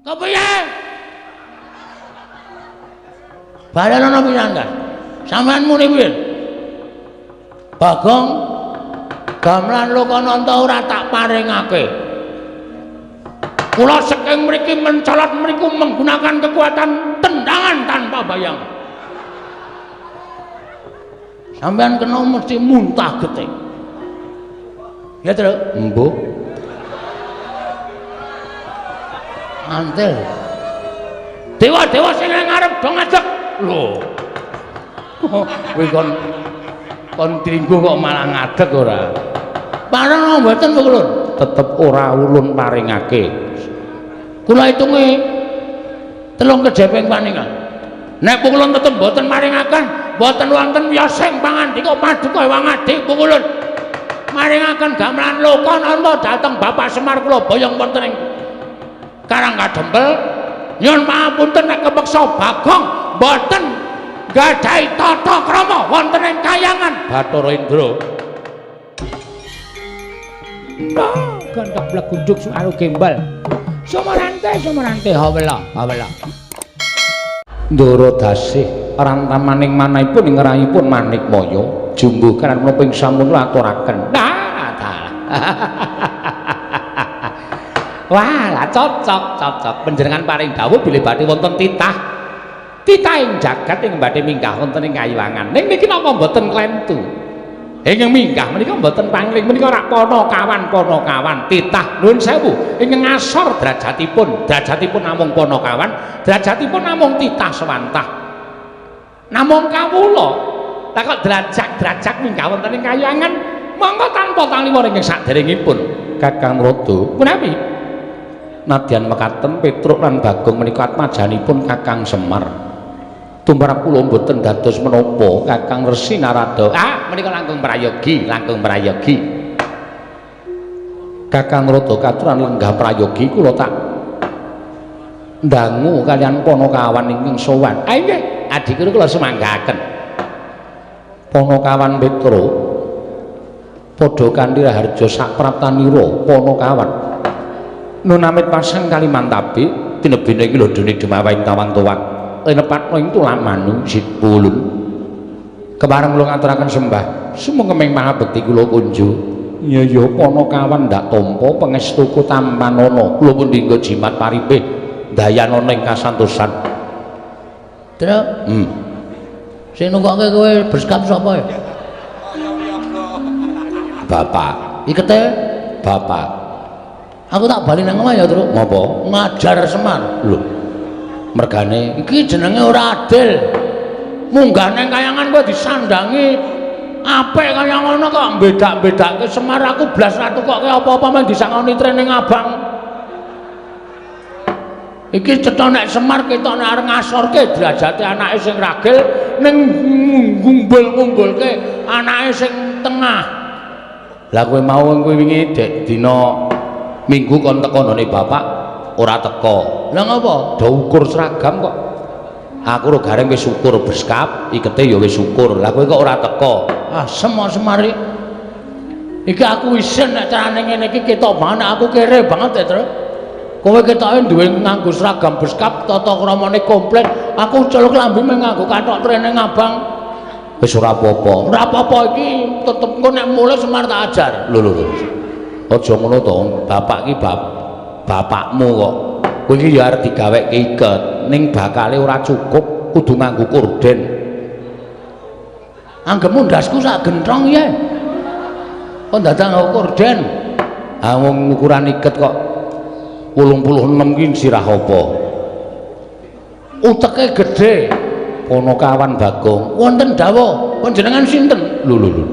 Kepiye? Balenono pisan, Kan. Sampeyan muni piye? Bagong, gamelan Lokananta ora tak paringake. Kula saking mriki mencolot mriku menggunakan kekuatan tendangan tanpa bayang. Sampeyan kena mesti muntah getih. Ya, Truk? Embuh. Antil. Dewa-dewa sing nang ngarep do ngadeg. Lho. Kowe kon kon tringgo kok malah ngadeg ora? Pareng mboten kula. Tetep ora ulun paringake. Kula hitunge telung kejeping paningan. Nek pukulun tetep mboten maringaken, mboten wonten wiyosing pangandika paduka Hyang Adi pukulun. Maringaken gamelan Lokananta dhateng Bapak Semar kula boyong wonten ing Karang Kadempel. Nyuwun pangapunten nek kepeksa Bagong mboten gadhahi tata krama wonten ing kayangan Bathara Indra. Oh, gendhek blegunduk suaru gembal. Sumarante sumarante hawela hawela. Ndara dasih rantamaning manahipun ing rayipun Manikmaya jumbuh karan menapa ing sampun aturaken. Nah, dalah. Wah, lah cocok, cocok. Panjenengan paring dawuh bilih badhe wonten titah. Titah ing jagat ing badhe minggah wonten ing kayiwangan. Ning niki napa mboten klentu? Ingkang minggah menika mboten pangling menika rak panakawan panakawan titah nuwun sewu ingkang ngasor derajatipun, derajatipun namung panakawan, derajatipun namung titah sewantah. Namung kawula. Lah kok derajat-derajat minggah wonten ing kayangan monggo tanpa taliwara ingkang saderengipun Kakang Rada. Punawi? Nadyan mekaten Petruk lan Bagong menika atmajanipun Kakang Semar. Tumrap kula mboten dados menapa Kakang Resi Narada. Ah, menika langkung prayogi, langkung prayogi. Kakang Rada katuran lenggah prayogi kula tak ndangu kaliyan panakawan ingkang sowan. Ah nggih, adhiku kula sumanggaken. Panakawan Petruk padha kanthi raharja sapraptanira panakawan. Nun amit pasang Kalimantabe tinebene iki lho dene dumawaing tawang tuwak. Linepatna ing tulamanu sipulun. Kepareng kula ngaturaken sembah sumengkeming maha bekti kula kunju. Ya ya panakawan ndak tampa pangestuku tampanana. Kula pun dinggo jimat paripih dayanana ing kasantosan. Truk. Sing nunggokke kowe berskap sapa ya? Bapak. Ikete bapak. Aku tak bali nang omah ya, Truk. Ngopo? Ngajar Semar. Lho. Mergane iki jenenge ora adil. Munggah nang kayangan kowe disandangi apik kaya ngono kok bedak-bedake Semar aku blas ra tukokke apa-apa men disangoni training abang. Iki cetha nek Semar ketok nek arep ngasorke derajate anake sing ragil ning ngumbul-ngumbulke anake sing tengah. Lah kowe mau kowe wingi dek dina Minggu kon teko nggone bapak ora teko. Lah ngopo? Do ukur seragam kok. Aku ro gareng wis ukur beskap, ikete ya wis ukur. Lah kowe kok ora teko? Ah, semua semari. Iki aku isin nek carane ngene iki ketok banget aku kere banget ya, Truk. Kowe ketoke duwe nganggo seragam beskap, tata kramane komplit. Aku celuk klambi mung nganggo kathok training abang. Wis ora apa-apa. Ora apa-apa iki tetep engko nek mulih Semar tak ajar. Lho lho lho. Aja ngono to, bapak iki bapakmu kok. Kowe iki ya arep digaweke iket, ning bakale ora cukup kudu nganggo korden. Anggepmu ndasku sak genthong ya. Kok dadak nganggo korden? Ah wong ukuran iket kok 86 ki sirah apa? Uteke gedhe. Panakawan Bagong. Wonten dawuh, panjenengan sinten? Lho lho lho.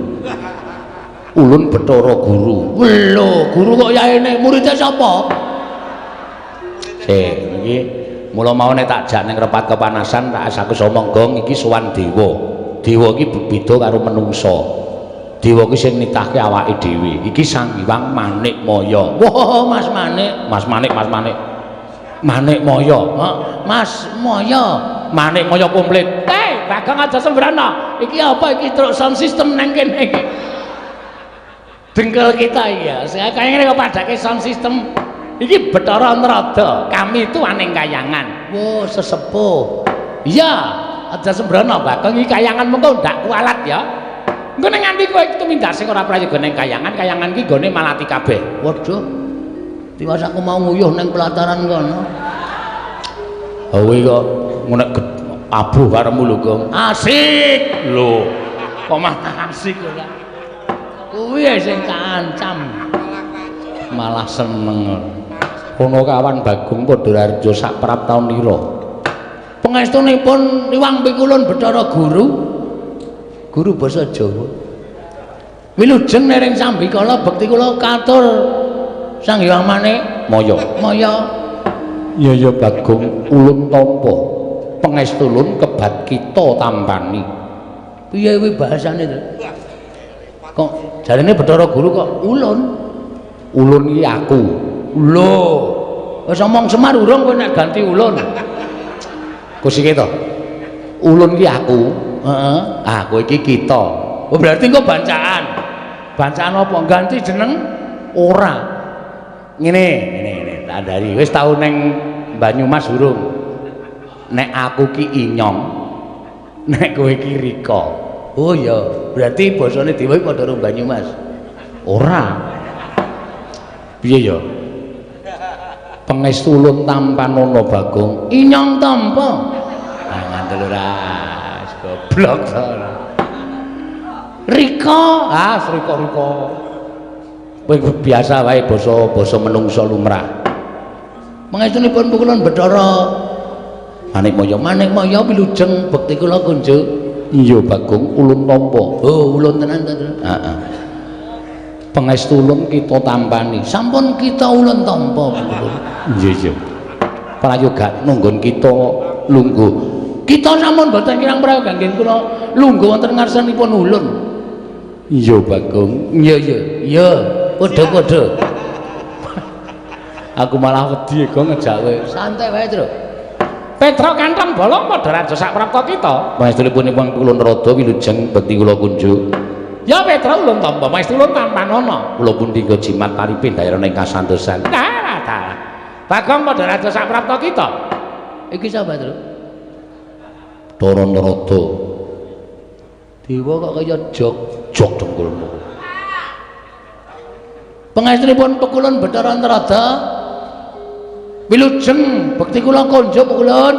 Ulun Bathara Guru. Lho, guru kok yaene muridé sapa? Sik, iki mula mau nek tak jak ning repat kepanasan tak aku omong gong iki sowan dewa. Dewa iki beda karo menungsa. Dewa iki sing nitahke awake dhewe. Iki Sang Hyang Manikmaya. Wah, Mas Manik, Mas Manik, Mas Manik. Manikmaya. Mas Maya. Manikmaya komplit. Hei, Bagong aja sembrana. Iki apa iki truk sound system nang kene iki? Dengkul kita iki ya. Saya kaya ngene kok padake sound system. Iki Bathara Narada, kami itu aning kayangan. Wo, sesepuh. Iya, aja sembrono Bagong iki kayangan mengko ndak kualat ya. Engko nek nganti kowe tumindak sing ora prayoga ning kayangan, kayangan ki nggone malati kabeh. Waduh. Tiwas aku mau nguyuh ning pelataran kono. Kowe kok ngono abuh karemu lho, Gong. Asik lho. Kok malah asik ora? Kuwi sing kaancam. Malah seneng. Kono kawan Bagong Padharjo sak praptaun lira. Pangestunipun Iwang Pikulun Bathara Guru, guru basa Jawa. Wilujeng nering sambikala bekti kula katur Sang Hyang Manik Maya. Maya. Iya ya Bagong, ulun tampa. Pangestu ulun kebat kita tampani. Piye kuwi bahasane to? Kok jarene Bathara Guru kok ulun? Ulun iki aku. Lho, wis omong Semar urung kowe nek ganti ulun. Kusike to. Ulun iki aku. Heeh. Ah, kowe iki kita. Oh, berarti engko bancaan. Bancaan apa? Ganti jeneng ora. Ngene, ngene, ngene, tak andani. Wis tau ning Banyumas urung? Nek aku ki Inyong, nek kowe ki Rika. Oh iya, berarti basane dewa iki padha karo Banyumas. Ora. Piye ya? Pangestu ulun tampanana Bagong. Inyong tampa. Ah, ngandel ora. Goblok to. Rika, ah Rika-Rika. Kowe biasa wae basa-basa menungsa lumrah. Pangestunipun pukulun Bathara Manikmaya, Manikmaya wilujeng bekti kula kunjuk. Iya Bagong, ulun tampa. Oh, ulun tenan to. Heeh. Pangestu ulun kita tampani. Sampun kita ulun tampa pukulun. Iya iya. Prayoga nunggon kita lungguh. Kita sampun boten kirang prayoga nggih kula lungguh wonten ngarsanipun ulun. Iya Bagong. Iya iya. Iya, padha-padha. Aku malah wedi kok ngejak kowe. Santai wae, Tru. Petruk kantong bolong padha raja sak prapta kita. Pangestunipun Iwang Pikulun Rada wilujeng bekti kula kunjuk. Ya Petruk ulun tampa, pangestu ulun tampanana. Kula pundi nggo jimat paripe daerah ing kasantosan. Dalah dalah. Bagong padha raja sak prapta kita. Iki sapa, Tru? Bathara Narada. Dewa kok kaya jog jog dengkulmu. Pangestunipun Pekulun Bathara Narada wilujeng bekti kula konjuk Pekulun.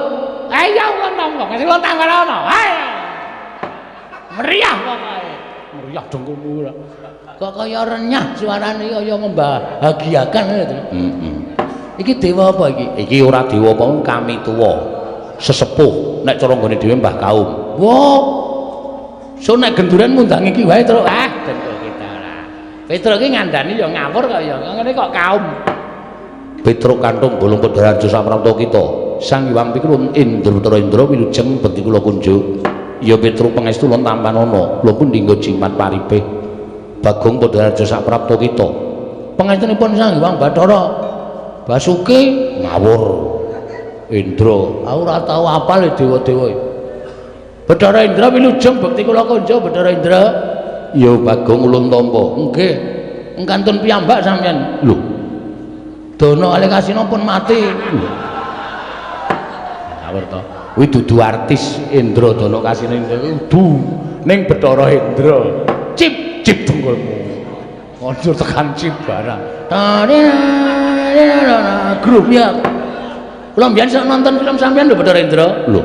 Ayo ulun tampa, pangestu ulun tampanana. Ayo. Meriah pokoke. Meriah dengkulmu ora. Kok kaya renyah suarane kaya membahagiakan ngono to. Heeh. Iki dewa apa iki? Iki ora dewa apa kami tuwa. Sesepuh nek cara nggone dhewe Mbah Kaum. Wah. So nek genduren ngundang iki wae, Truk. Ah, dengkul kita ora. Petruk iki ngandani ya ngawur kok ya. Ngene kok kaum. Petruk kantung bolong Padharjo samrapta kita. Sang Hyang Pikulun Indra Bathara Indra wilujeng bekti kula kunjuk. Ya Petruk pangestu ulun tampanana. Kula pundi nggo jimat paripe. Bagong Padharjo saprapta kita. Pangestunipun Sang Hyang Bathara Basuki ngawur. Indra, aku ora tau apal dewa-dewa. Bathara Indra wilujeng bekti kula kunjuk Bathara Indra. Ya Bagong ulun tampa. Nggih. Engkantun piyambak sampeyan. Lho. Dono kalih Kasino pun mati. Ngawur to. Kuwi dudu artis Indra Dono Kasino kudu ning Bathara Indra. Cip cip dengkulmu. Kondur tekan cip barang. Grup ya. Kula mbiyen sok nonton film sampeyan lho Bathara Indra. Lho.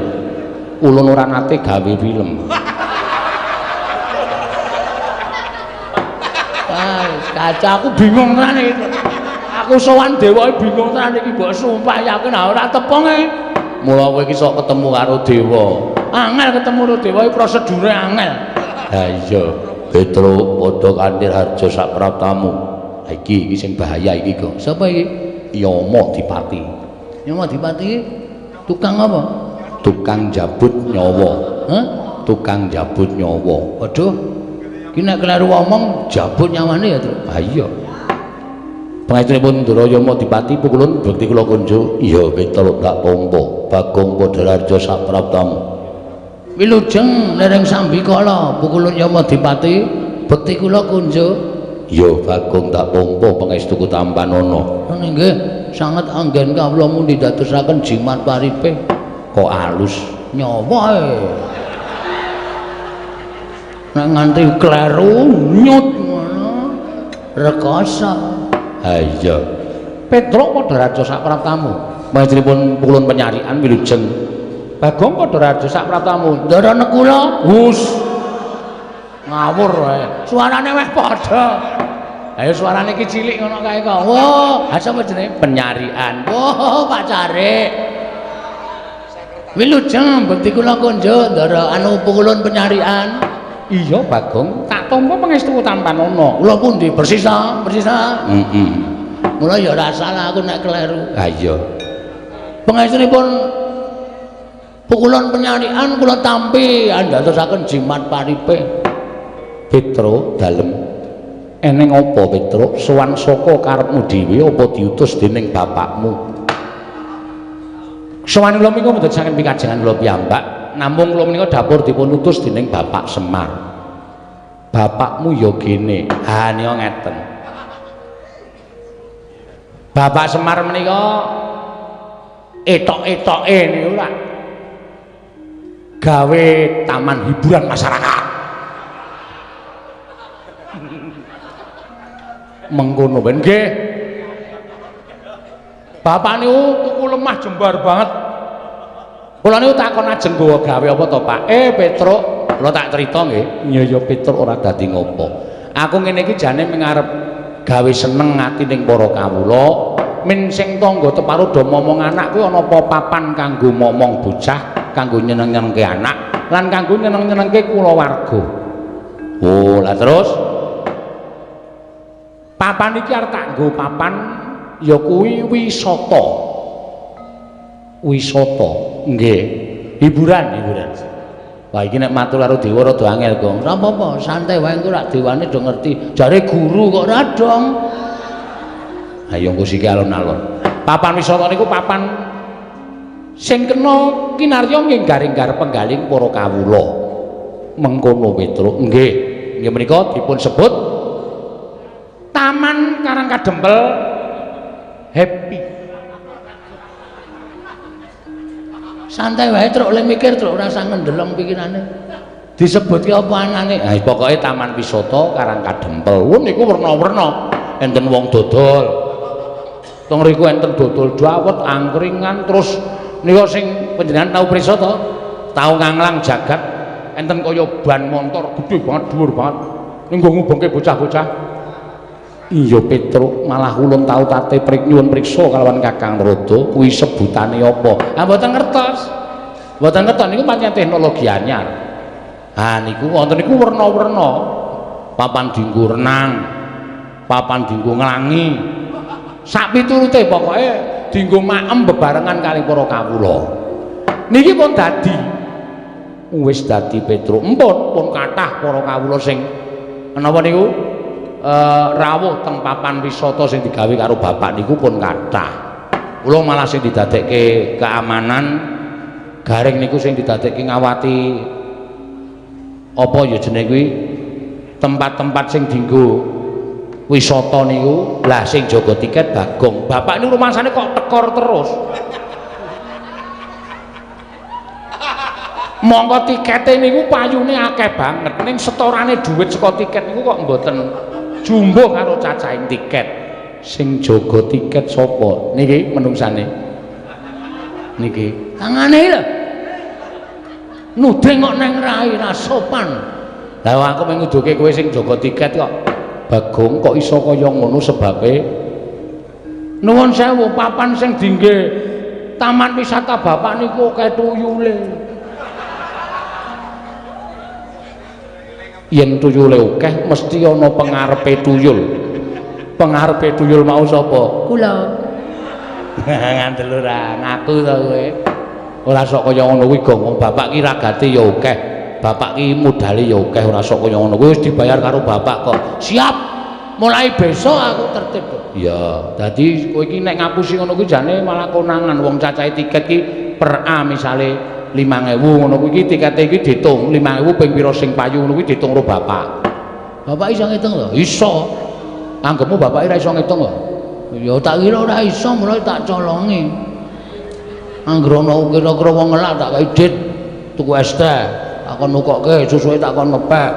Ulun ora nate gawe film. Ah, kaca aku bingung tenan iki. Aku sowan dewa bingung tenan iki mbok sumpah yakin ora tepung e. Mula kowe iki sok ketemu karo dewa. Angel ketemu karo dewa iki prosedure angel. Ha iya, Petruk padha kanthi harja sak praptamu. Ha iki iki sing bahaya iki kok. Sapa iki? Yama Dipati. Yama Dipati tukang apa? Tukang jabut nyawa. Hah? Tukang jabut nyawa. Waduh. Ki nek kleru omong jabut nyawane ya, Truk. Ha iya. Pangestunipun Ndara Yama Dipati pukulun bekti kula kunjuk. Iya, Petruk tak tampa. Bagong Padharjo sak praptamu. Wilujeng lereng sambikala pukulun Yama Dipati bekti kula kunjuk. Iya, Bagong tak tampa pangestuku tampanana. Ngono nggih. Nggih, sanget anggen kawula mundi dadosaken jimat paripe. Kok alus nyawa e. Nek nganti kleru nyut ngono rekoso. Ha iya. Petruk Padaraja sapraptamu. Panjenenganipun pukulun penyarikan wilujeng. Bagong Padaraja sapraptamu. Ndara nekula. Hus. Ngawur wae. Suarane weh padha. Ayo suarane iki cilik ngono kae kok. Wah, ha sapa jenenge? Penyarikan. Wah, Pak Carik. Wilujeng bekti kula konjo ndara anu pukulun penyarikan. Iya, Bagong, tak tampa pangestu tampanana. Kula pundi? Persis ta? Persis ta? Heeh. Mula ya ora salah aku nek kleru. Ha iya. Pangestunipun pukulun penyarikan kula tampi andadosaken jimat paripe. Petro dalem. Eneng apa Petruk? Sowan saka karepmu dhewe apa diutus dening bapakmu? Sowan kula menika mboten saking pikajengan kula piyambak, namung kula menika dapur dipun utus dening Bapak Semar. Bapakmu ya gene. Ha nika ngeten. Bapak Semar menika etok-etoke niku lak gawe taman hiburan masyarakat. Mengkono ben nggih. Bapak niku tuku lemah jembar banget. Kula niku takon ajeng nggawa gawe apa to, Pak? Petruk, kula tak crita nggih. Iya ya Petruk ora dadi ngopo. Aku ngene iki jane mung arep gawe seneng ati ning para kawula, min sing tangga teparo do momong anak kuwi ana apa papan kanggo momong bocah, kanggo nyeneng-nyenengke anak, lan kanggo nyeneng-nyenengke kulawarga. Oh, lah terus papan iki arep tak nggo papan ya kuwi wisata. Wisata, nggih. Hiburan, hiburan. Wah, iki nek matur karo dewa rada angel, Gong. Ora apa-apa, santai wae engko rak dewane do ngerti. Jare guru kok ora dong. Ayo engko siki alon-alon. Papan wisata niku papan sing kena kinarya nggih garing-gar penggaling para kawula. Mengkono Petruk, nggih. Nggih menika dipun sebut Taman Karang Kadempel Happy. Santai wae truk le mikir truk ora usah ngendeleng pikirane. Disebutke apa anane? Ha pokoke Taman Wisata Karang Kadempel. Wah niku werna-werna. Enten wong dodol. Teng riku enten dodol dawet, angkringan, terus nika sing panjenengan tau prisa to? Tau nganglang jagat enten kaya ban montor gedhe banget, dhuwur banget. Ning nggo ngubengke bocah-bocah. Iya Petruk, malah ulun tau tate nyuwun priksa kalawan Kakang Narada kuwi sebutane apa? Ah mboten ngertos. Mboten ngertos niku pancen teknologi anyar. Ha niku wonten niku werna-werna. Papan dienggo renang, papan dienggo nglangi. Sak piturute pokoke dienggo maem bebarengan kali para kawula. Niki pun dadi. Wis dadi Petruk. Empun pun kathah para kawula sing menapa niku? Rawuh teng papan wisata sing digawe karo bapak niku pun kathah. Kula malah sing didadekke keamanan garing niku sing didadekke ngawati apa ya jenenge kuwi tempat-tempat sing dienggo wisata niku. Lah sing jaga tiket Bagong. Bapak niku rumangsane kok tekor terus. Mongko tikete niku payune akeh banget ning setorane dhuwit saka tiket niku kok mboten jumbuh karo cacahing tiket. Sing jaga tiket sapa? Niki menungsane. Niki tangane lho. Nuding kok neng rai ra sopan. Lah aku mung nguduke kowe sing jaga tiket kok. Bagong kok iso kaya ngono sebabe? Nuwun sewu, papan sing dingge taman wisata bapak niku akeh tuyule. Yen tuyule akeh mesti ana pengarepe tuyul. Pengarepe tuyul mau sapa? Kula. Ngandel ora ngaku to kowe. Ora sok kaya ngono kuwi Gong. Bapak ki ragate ya akeh. Bapak ki modale ya akeh, ora sok kaya ngono kuwi wis dibayar karo bapak kok. Siap. Mulai besok aku tertib. Iya, dadi kowe iki nek ngapusi ngono kuwi jane malah konangan wong cacahe tiket ki per A misale 5.000 ngono kuwi iki tikete iki diitung 5.000 ping pira sing payu ngono kuwi diitung karo bapak. Bapak iso ngitung lho? Iso. Anggepmu bapak ora iso ngitung lho. Ya tak kira ora iso mulai tak colongi. Angger ana kira-kira wong ngelak tak kei dit tuku es teh, tak kon nukokke, susuke tak kon ngepek.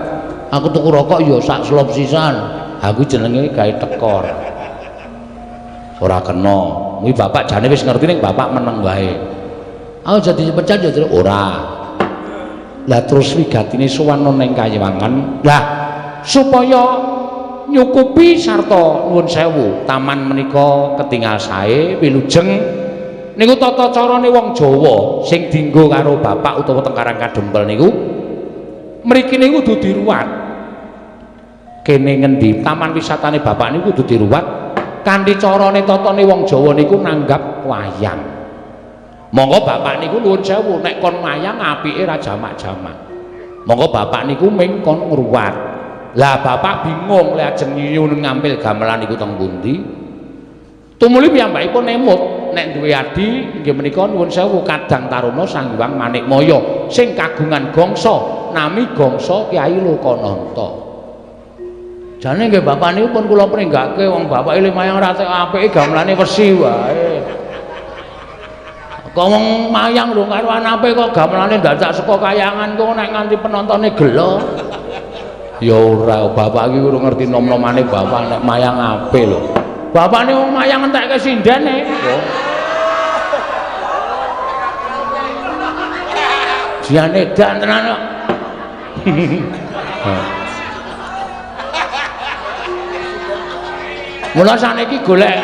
Aku tuku rokok ya sak slop sisan. Aku jenenge gawe tekor. Ora kena. Kuwi bapak jane wis ngerti ning bapak meneng wae. Aku jadi dipecat ya ora. Lah terus wigatine sowan ning Kayiwangan. Lah supaya nyukupi sarta nuwun sewu taman menika ketingal sae wilujeng niku tata carane wong Jawa sing dienggo karo bapak utawa teng Karang Kadempel niku mriki niku kudu diruwat. Kene ngendi taman wisatane bapak niku kudu diruwat kanthi carane tatane wong Jawa niku nanggap wayang. Monggo bapak niku nuwun sewu nek kon wayang apike ra jamak-jamak. Monggo bapak niku ming kon ngruwat. Lah bapak bingung lek ajeng nyuwun ngampil gamelan niku teng pundi. Tumuli piyambakipun emut nek duwe adi inggih menika nuwun sewu Kadang Taruna Sang Hyang Manikmaya sing kagungan gangsa nami gangsa Kyai Lokananta. Jane nggih bapak niku pun kula pringgake wong bapake mayang ra apike gamelane wesi wae. Kok wong mayang lho karo anape kok gamelane dadak saka kayangan kok nek nganti penontone gelo. Ya ora, bapak iki urung ngerti nom-nomane bapak nek mayang apik lho. Bapakne wong mayang entekke sindene. Jian edan tenan kok. Mula saniki golek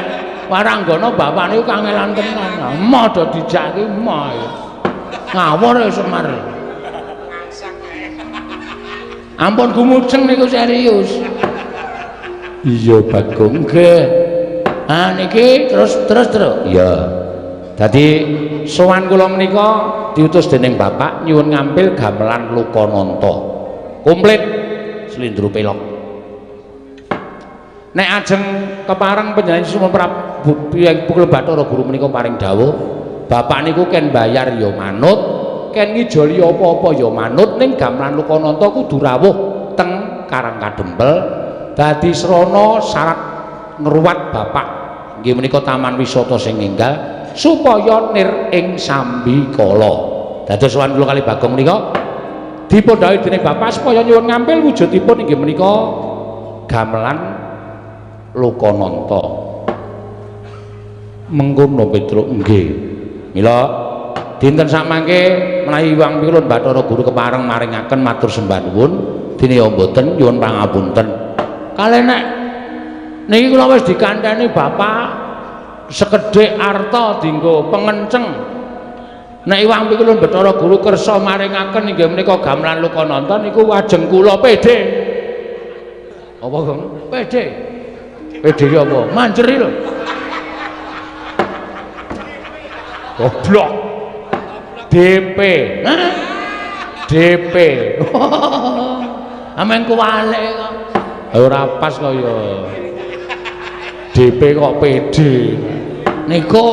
waranggana bapak niku kangelan tenan. Emoh do dijak iki emoh. Ngawur ya Semar. Ampun gumujeng niku serius. Iya Bagong nggih. Ah niki terus. Iya. Dadi sowan kula menika diutus dening bapak nyuwun ngampil gamelan Lokananta. Komplit slendro pelok. Nek ajeng kepareng panjenengan Sunan Prabu Pukul Bathara Guru menika paring dawuh, bapak niku ken bayar ya manut, ken ngijoli apa-apa ya manut, ning gamelan Lokananta kudu rawuh teng Karang Kadempel dadi srana syarat ngruwat bapak inggih menika taman wisata sing enggal supaya nir ing sambikala. Dados sowan kula kali Bagong menika dipun dhawuhi dening bapak supaya nyuwun ngampil wujudipun inggih menika gamelan Lokananta. Mengkono Petruk nggih. Mila dinten samangke menawi Hyang Pikulun Bathara Guru kepareng maringaken matur sembah nuwun dene ya mboten nyuwun pangapunten. Kalih nek niki kula wis dikandhani bapak sekedhik arta dienggo pengenceng. Nek Hyang Pikulun Bathara Guru kersa maringaken inggih menika gamelan Lokananta niku wajeng kula PD. Apa, Gong? PD. PD apa? Manjeri lho. Goblok. DP. Hah? DP. Amen kuwalik kok. Ora pas kok ya. DP kok PD. Niku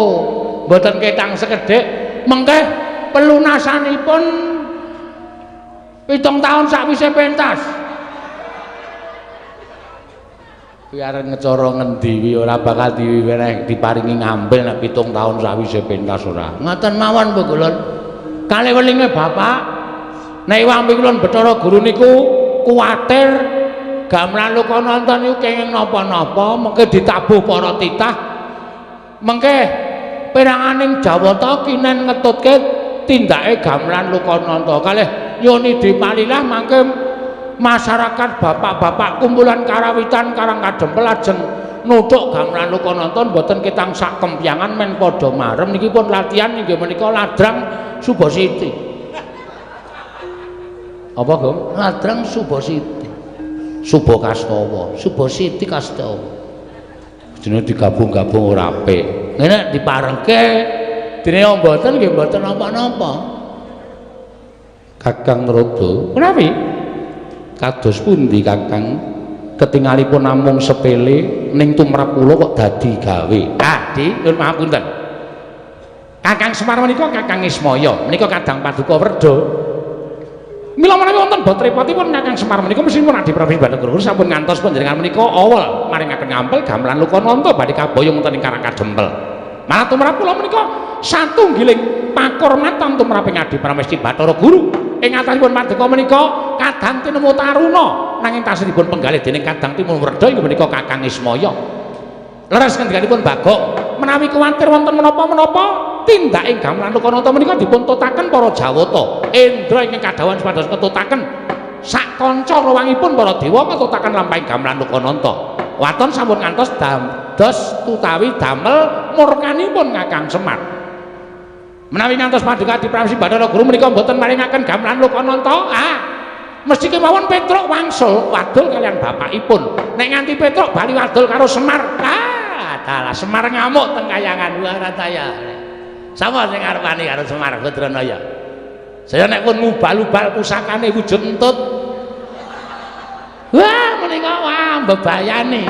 mboten ketang sekedhik, mengke pelunasanipun 7 taun sakwise pentas. Kuwi arep ngecara ngendi kuwi ora bakal diweneh diparingi ngambil nek 7 taun sawise pentas ora. Ngoten mawon Bu Kulun. Kalih welinge bapak nek Hyang Pikulun Bathara Guru niku kuwatir gamelan Lokananta niku kenging napa-napa mengke ditabuh para titah mengke peranganing Jawata kinen ngetutke tindake gamelan Lokananta. Kalih nyuwun dipalilah mangke masyarakat bapak-bapak kumpulan karawitan Karang Kadempel ajeng nuthuk gamelan Lokananta mboten ketang sak kempyangan men padha marem niki pun latihan inggih menika ladrang Subasiti. Apa, Gong? Ladrang Subasiti. Subakastawa, Subasiti Kastawa. Jenenge digabung-gabung ora apik. Ngene diparengke dene mboten nggih mboten napa-napa. Kakang Narada, menawi kados pundi Kakang ketingalipun namung sepele ning tumrap kula kok dadi gawe. Ah, Di, nyuwun pangapunten. Kakang Semar menika Kakang Ismaya, menika Kadang Paduka Werda. Mila menawi wonten bot repotipun Kakang Semar menika mesthipun Adi Prabu Bathara Guru sampun ngantos panjenengan menika awel maringaken ngampel gamelan Lokananta badhe kaboyong wonten ing Karang Kadempel. Malah tumrap kula menika satunggiling pakurmatan tumraping Adi Pramesti Bathara Guru ing atasipun paduka menika kadang tinemu taruna nanging tasih dipun penggalih dening kadang timun werda inggih menika Kakang Ismaya. Leres ngendikanipun Bagong menawi kuwatir wonten menapa-menapa tindak ing gamelan Lokananta menika dipun tutaken para Jawata. Indra ingkang kadhawuhan supados ngetutaken sak kanca rewangipun para dewa ngetutaken lampahing gamelan Lokananta. Waton sampun ngantos dados utawi damel murkanipun Kakang Semar. Menawi ngantos paduka Adi Pramesti Bathara Guru menika mboten maringaken gamelan Lokananta, mesti kemawon Petruk wangsul wadul kalian bapakipun. Nek nganti Petruk bali wadul karo Semar, dalah Semar ngamuk teng kayangan. Wah rataya. Sapa sing arep wani karo Semar Badranaya? Saya nek pun ngubal-ubal pusakane wujud entut. Wah, menika wah mbebayani.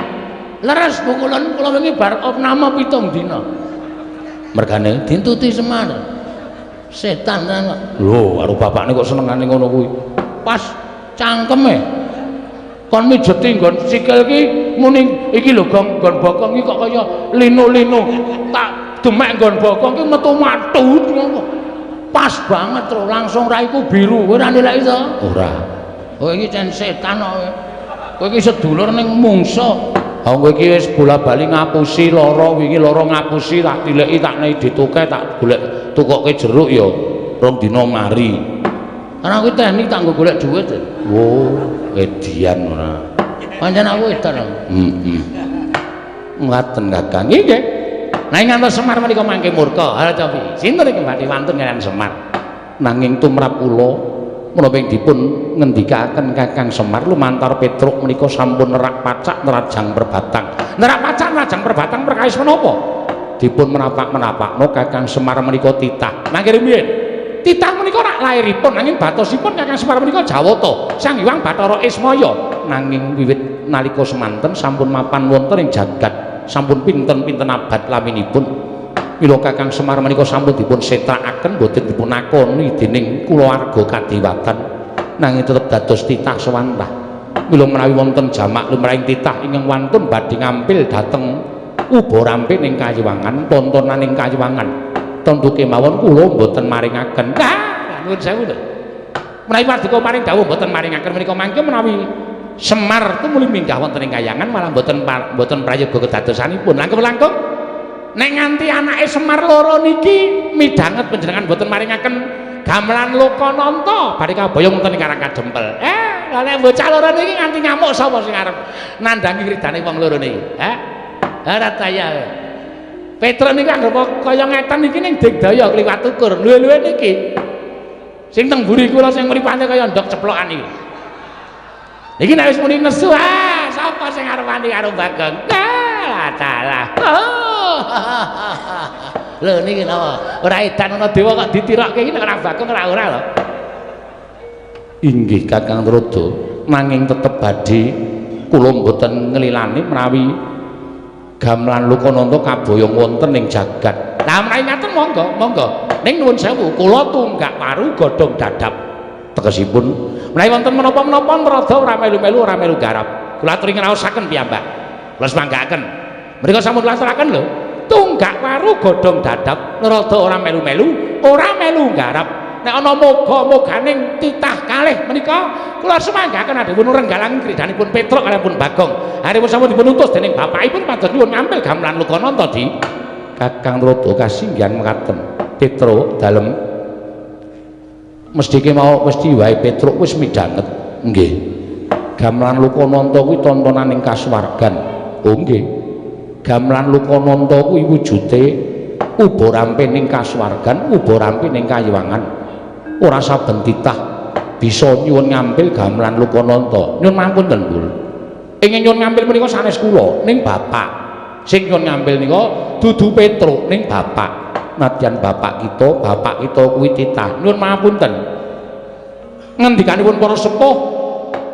Leres pukulan kula wingi bar opname 7 dina. Mergane dintuti Semar. Setan tenan. Lho, karo bapakne kok senengane ngono kuwi. Pas cangkeme. Kon mijeti nggon sikil ki muni iki lho gong nggon bokong iki kok kaya linu-linu. Tak demek nggon bokong ki metu matut ngono. Pas banget lho, langsung raiku biru. Kowe ora nilai to? Ora. Oh iki cen setan kok. Kowe iki sedulur ning mungsa. Ha kowe iki wis bola-bali ngapusi lara wingi lara ngapusi tak tileki tak nei dituke tak golek tukoke jeruk ya rong dina mari. Karena aku teknik tak nggo golek dhuwit. Oh, edian ora. Pancen aku edan. Heeh. Ngaten Kakang. Nggih. Nah ngantos Semar menika mangke murka. Ha cobi. Sinten iki badhe wantun kaliyan Semar? Nanging tumrap kula menapa ing dipun ngendikaken Kakang Semar lumantar Petruk menika sampun nerak pacak nerajang perbatang. Nerak pacak nerajang perbatang perkawis menapa? Dipun menapak-menapakno Kakang Semar menika titah. Mangke rumiyin. Titah menika rak lairipun nanging batosipun Kakang Semar menika Jawata, Sang Hyang Bathara Ismaya. Nanging wiwit nalika semanten sampun mapan wonten ing jagat, sampun pinten-pinten abad laminipun. Mila Kakang Semar menika sampun dipun setrakaken boten dipun akoni dening kulawarga kadewatan, nanging tetep dados titah sewantah. Mila menawi wonten jamak lumrahing titah ingkang wantun badhe ngampil dhateng uba rampe ning kayiwangan, tontonan ing kayiwangan. Tentu kemawon kula mboten maringaken. Ah, nuwun sewu lho. Menawi paduka paring dawuh mboten maringaken menika mangke menawi Semar tumuli minggah wonten ing kayangan malah mboten mboten prayoga kedadosanipun. Langkung-langkung nek nganti anake Semar loro niki midhanget panjenengan mboten maringaken gamelan Lokananta badhe kaboyong wonten ing Karang Kadempel. Lah nek bocah loro niki nganti ngamuk sapa sing arep nandhangi kridane wong loro niki? Hah? Ora daya. Petruk niku anggere kaya ngeten iki ning digdaya kliwat ukur. Luwe-luwe niki. Sing teng mburi kula sing mripate kaya ndok ceplokan iki. Niki nek wis muni nesu, ah, sapa sing arep wani karo Bagong? Ah, dalah. Oh. Lho niki napa? Ora edan ana dewa kok ditirokke iki nek ora Bagong ora ora lho. Inggih Kakang Trada, nanging tetep badhe kula mboten nglilani menawi gamelan Lokananta kaboyong wonten ing jagat. Lah menawi ngaten monggo, monggo. Ning nuwun sewu, kula tunggak waru godhong dadap. Tegesipun menawi wonten menapa-menapa Trada ora melu-melu ora melu garap. Kula aturi ngraosaken piyambak. Kula semanggaaken. Mriku sampun laturaken lho. Tunggak waru godhong dadap, Trada ora melu-melu, ora melu garap. Nek ana moga-moganing titah kalih menika kula semanggaken adhewun renggalang kridanipun Petruk kaliyan Bagong. Aripun sampun dipun utus dening bapakipun pados nyuwun ngampil gamelan Lokananta di Kakang Trada kasinggihan mekaten. Petruk dalem mesti mau mesti wae Petruk wis midhanget. Nggih. Gamelan Lokananta kuwi tontonan ing kasuwargan. Oh nggih. Gamelan Lokananta kuwi wujude uba rampe ning kasuwargan, uba rampe ning kayiwangan. Ora saben titah bisa nyuwun ngampil gamelan Lokananta. Nyuwun mampunten, Bul. Ingin nyuwun ngampil menika sanes kula, ning bapak. Sing nyuwun ngampil nika dudu Petruk, ning bapak. Nadyan bapak kita kuwi titah. Nyuwun mapunten. Ngendikanipun para sepuh,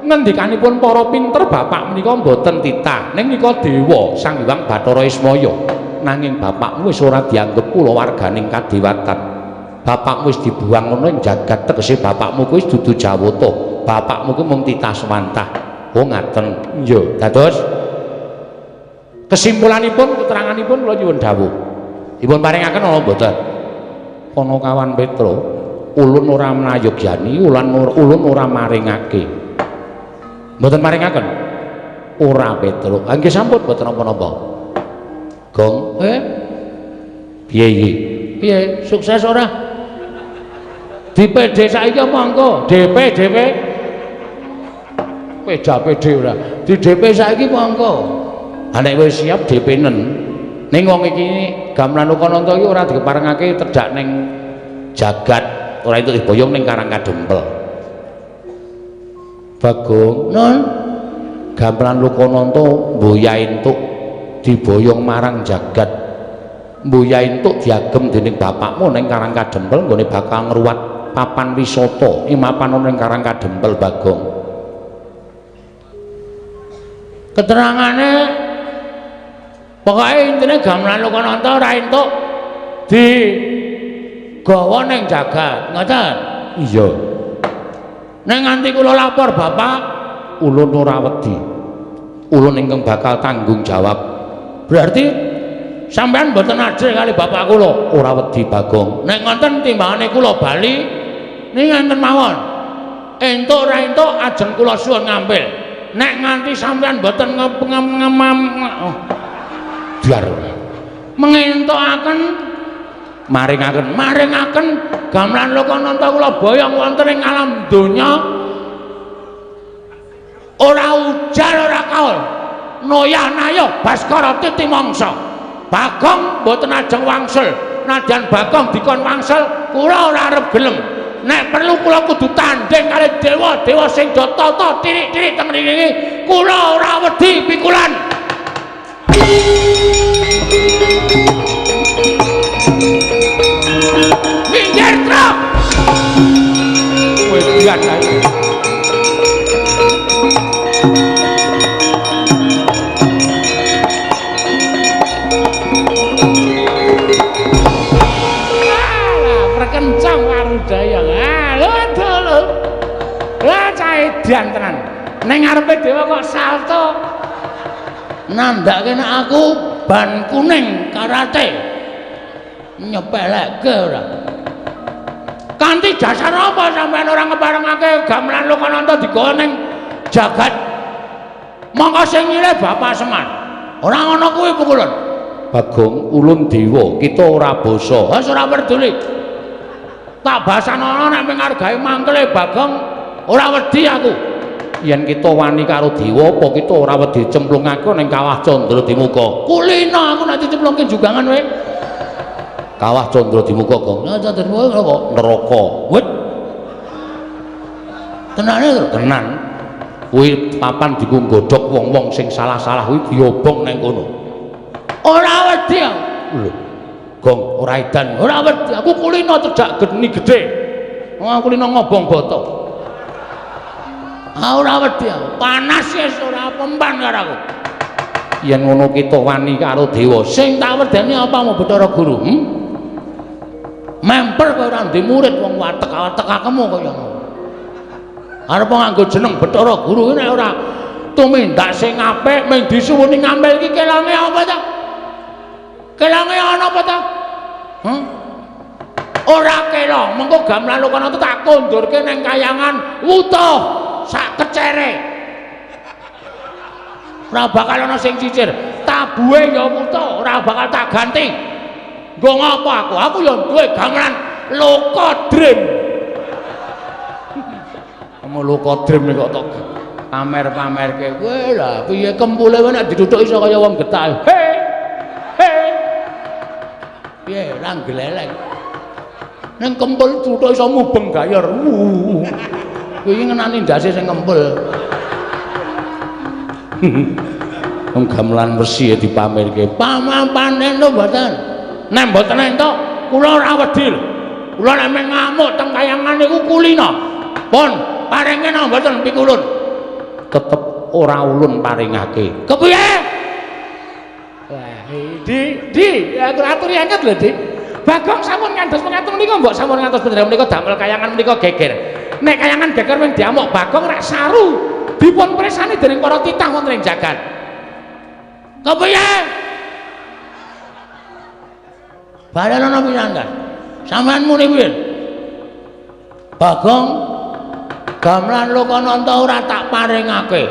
ngendikanipun para pinter bapak menika mboten titah, ning nika dewa Sang Hyang Bathara Ismaya. Nanging bapakmu wis ora dianggep kulawarganing kadewatan. Bapakmu wis dibuang ngono ing jagat, tegese bapakmu kuwi dudu Jawata. Bapakmu kuwi mung titah swantah. Oh ngaten. Iya, dados kesimpulanipun, keteranganipun kula nyuwun dawuh. Dipun paringaken ana mboten? Panakawan Petro, ulun ora mrayogyani, ulun ora maringake. Mboten maringaken? Ora Petro. Ha nggih sampun mboten napa-napa. Gong, piye iki? Piye? Sukses ora? Di PD saiki apa engko? DP DP. Peda PD ora. Di DP saiki apa engko? Ha nek wis siap DP-nen. Ning wong iki gamelan Lokananta iki ora diparengake tedhak ning jagat, ora entuk diboyong ning Karang Kadempel. Bagong, non gamelan Lokananta mboya entuk diboyong marang jagat. Mboya entuk diagem dening bapakmu ning Karang Kadempel nggone bakal ngruwat papan wisata imapan ning Karang Kadempel Bagong. Keterangane pokoke intine gamelan Lokananta ora entuk digawa ning jagat, ngoten? Iya. Nek nganti kula lapor bapak, ulun ora wedi. Ulun ingkang bakal tanggung jawab. Berarti sampean mboten ajrih kali bapak kula? Ora wedi Bagong. Nek ngoten timbangane kula bali niki ngenten mawon. Entuk ora entuk ajeng kula suwun ngampil. Nek nganti sampean mboten biar mengentokaken maringaken maringaken gamelan Lokananta kula boyong wonten ing alam donya ora ujar ora kaul noyah nayo Baskara titi mangsa. Bagong mboten ajeng wangsul, nadyan Bagong dikon wangsul kula ora arep gelem. Nek perlu kula kudu tandhing kali dewa-dewa sing do tata tirik-tirik teng mriki, kula ora wedi pikulan. Minggir truk. Wedan ae. Alah, perkencang Warudaya. Ah, lho lho. Lah cah edan tenan. Ning ngarepe dewa kok salto. Nandhake nek aku ban kuning karate. Nyepelekke ora. Kanthi dasar apa sampean ora ngeparengake gamelan Lokananta digawa ning jagat? Mongko sing nyilih Bapak Semar. Ora ngono kuwi pukulun. Bagong, ulun dewa, kita ora basa. Wis ora peduli. Tak basanono nek mung mangkele Bagong ora wedi aku. Yen kita wani karo dewa, apa kita ora wedi cemplungake ning kawah Candra Dimuka? Kulino aku nek dicemplungke jugangan kowe. Kawah Candra Dimuka, Gong. Nah, Candra Dimuka apa? Neraka. Wit. Tenane to? Tenan. Kuwi papan diku nggodhog wong-wong sing salah-salah kuwi diobong ning kono. Ora wedi aku. Lho. Gong, ora edan. Ora wedi. Aku kulino cedhak geni gedhe. Wong aku kulino ngobong boto. Ah, ora wedi aku. Panas wis ora pempan karo aku. Yen ngono kita wani karo dewa. Sing tak wedeni apa mau Bathara Guru? Memper kowe ora ndek murid wong watek-watekakemu kaya ngono. Arep nganggo jeneng Bathara Guru nek ora tumindak sing apik mung disuwuni ngambil iki kelonge apa ta? Kelonge ana apa ta? Ora kelong, mengko gamelan Lokananta tak kondurke ning kayangan wutuh sak kecere. Ora bakal ana sing cicir. Tabuhe ya wutuh, ora bakal tak ganti. Nggo ngapa aku? Aku ya duwe gamelan Lokodrim. Kamu Lokodrim kok tok pamer-pamerke. Kowe lah piye kempule kowe nek dituthuk iso kaya wong getak. He. He. Piye ra gleleng. Ning kempul tuthuk iso mubeng gayor. Kuwi ngenani ndase sing kempul. Wong gamelan wesi dipamerke. Pamapanen lho mboten. Nek mboten entuk kula ora wedi lho. Kula nek ngamuk teng kayangan niku kulino. Pun paringe napa mboten pikulun? Tetep ora ulun paringake. Kepiye? Wah, Di, aku aturi anget lho, Di. Bagong sampun ngantos mekaten menika mbok sampun ngantos bendera menika damel kayangan menika geger. Nek kayangan geger wing diamuk Bagong rak saru dipun presani dening para titah wonten ing jagat. Kepiye? Balenono pisan kan. Sampeyan muni piye? Bagong gamelan Lokananta ora tak paringake.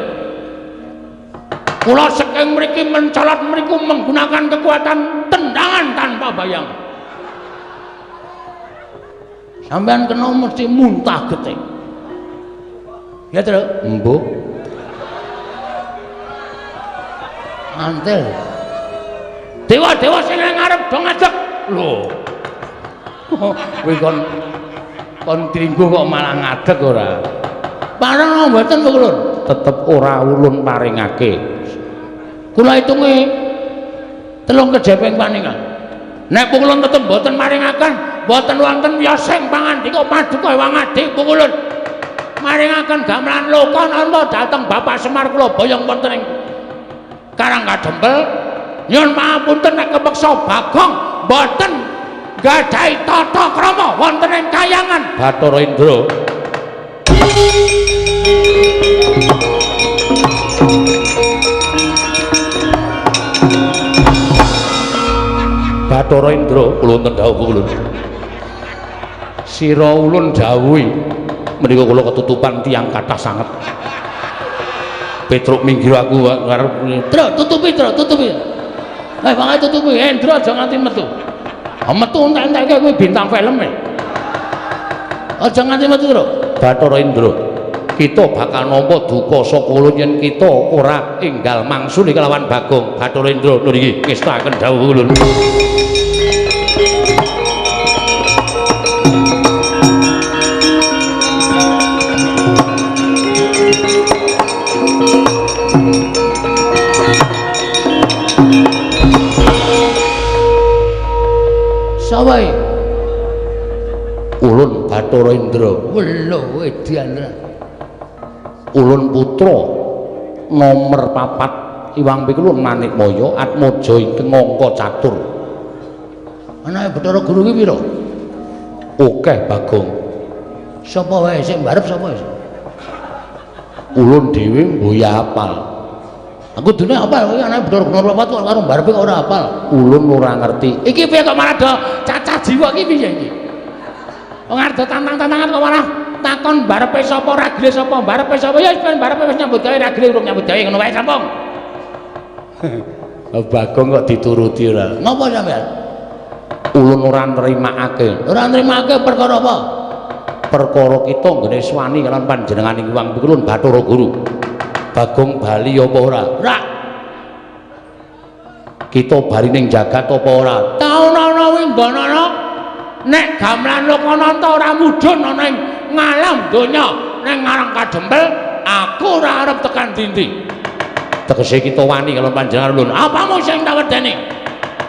Kula saking mriki mencolot mriku menggunakan kekuatan tendangan tanpa bayang. Sampeyan kena mesti muntah getih. Ya, Tru? Embuh. Antel. Dewa-dewa sing ngarep do ngadeg. Lho. Kowe kon tringgo kok malah ngadeg ora? Pareng mboten kula. Tetep ora ulun paringake. Kula hitunge 3 kejeping paningan. Nek pukulun tetep mboten maringaken, mboten wonten wiyosing pangandika paduka Ewang Adi pukulun. Maringaken gamelan Lokananta dhateng Bapak Semar kula boyong wonten ing Karang Kadempel. Nyuwun pangapunten nek kepeksa Bagong mboten gadhahi tata krama wonten ing kayangan Bathara Indra. Bathara Indra kula wonten dawuh kula. Sira ulun dawuhi menika kula ketutupan tiyang kathah sanget. Petruk minggir aku ngarep. Tru tutupi, Tru tutupi. Eh banget tutupi, Indra aja nganti metu. Ah metu entek-enteke kuwi bintang film e. Aja nganti metu, Tru. Bathara Indra, kita bakal nampa duka saka ulun yen kita ora enggal mangsuli kelawan Bagong. Bathara Indra lho niki ngestakaken dawuh ulun. Sapa iki? Ulun Bathara Indra. Welo edan. Ulun putra nomer 4 Iwang Pikulun Manikmaya Atmaja ingkang angka catur. Anake Bathara Guru ki pira? Akeh Bagong. Sapa wae sing mbarep sapa wis? Ulun dhewe mboya apal. Aku dene apal kowe anake Bathara Guru 4 kok karo mbarepe kok ora apal. Ulun ora ngerti. Iki piye kok malah do cacah jiwa iki piye iki? Wong arep tantang-tantangan kok malah takon barepe sapa ragile sapa barepe sapa ya wis ben barepe wis nyambut gawe ragile urung nyambut gawe ngono wae sampung. Bagong kok dituruti ora. Ngopo sampean? Ulun ora nrimakake. Ora nrimakake perkara apa? Perkara kita nggene swani kalian panjenengan ing Hyang Pikulun Bathara Guru. Bagong bali apa ora? Ora. Kita bali ning jagat apa ora? Taun ana kuwi nggonana nek gamelan Lokananta ora mudhun ana ing ngalam donya ning Karang Kadempel aku ora arep tekan dindi. Tegese kita wani karo panjenengan ulun. Apamu sing tak wedeni?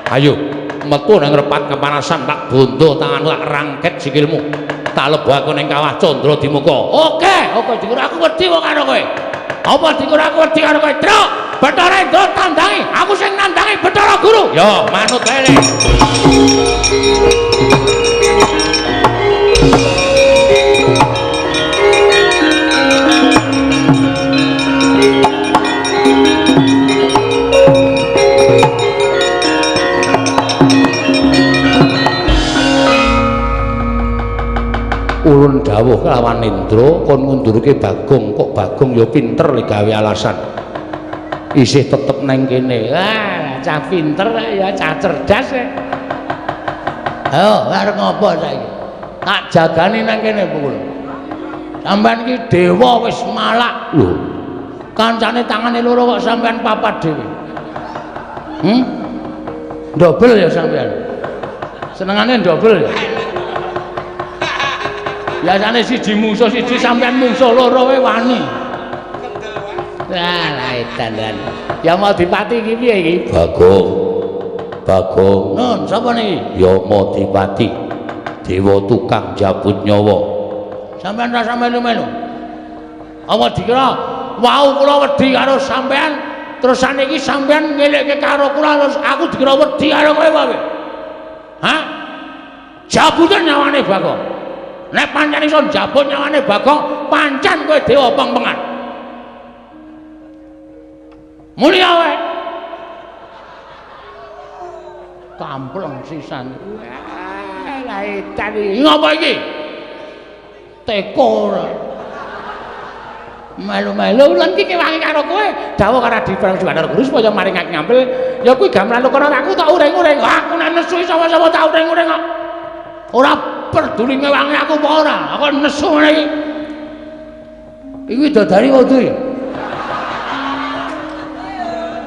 Ayo metu nang repat kepanasan tak bondo tangan tak rangket sikilmu. Tak lebokake ning kawah Candra Dimuka. Oke, oke dikira aku wedi wong karo kowe. Apa dikira aku wedi karo kowe? Truk, Bathara Indra tandangi, aku sing nandangi Bathara Guru. Yo, manut wae le. Ulun dawuh kelawan Indra kon ngundurke Bagong, kok Bagong ya pinter le gawe alasan. Isih tetep nang kene. Wah, cah pinter ya, cah cerdas ya. Ayo, arep ngopo saiki? Tak jagani nang kene pukul. Sampeyan iki dewa wis malak lho. Kancane tangane loro kok sampeyan papat dhewe. Hmm? Dobel ya sampeyan. Senengane dobel ya. Biasane siji mungsuh siji sampeyan mungsuh loro wae wani. Lah, lah edan. Ya mau dipati iki piye iki? Bagong. Bagong. Nun, sapa niki? Ya mau dipati. Dewa tukang jabut nyawa. Sampeyan rasa melu-melu. Apa dikira wau kula wedi karo sampeyan terus saniki sampeyan ngelekke karo kula terus aku dikira wedi karo kowe wae. Hah? Jabutan nyawane Bagong. Nek pancen iso njabut nyawane Bagong, pancen kowe dewa pengpengan. Mulia wae. Kampleng sisan. Wah, lah edan iki. Ngapa iki? Teko ora. Melu-melu lan iki kewangi karo kowe. Dawuh karo Adi Prabu Bathara Guru supaya maringake ngampil. Ya kuwi gamelan kono aku tak uring-uring. Aku nek nesu sapa-sapa tak uring-uring kok. Ora peduli ngewangi aku apa ora. Aku nesu ngene iki. Iki widodari kudu ya.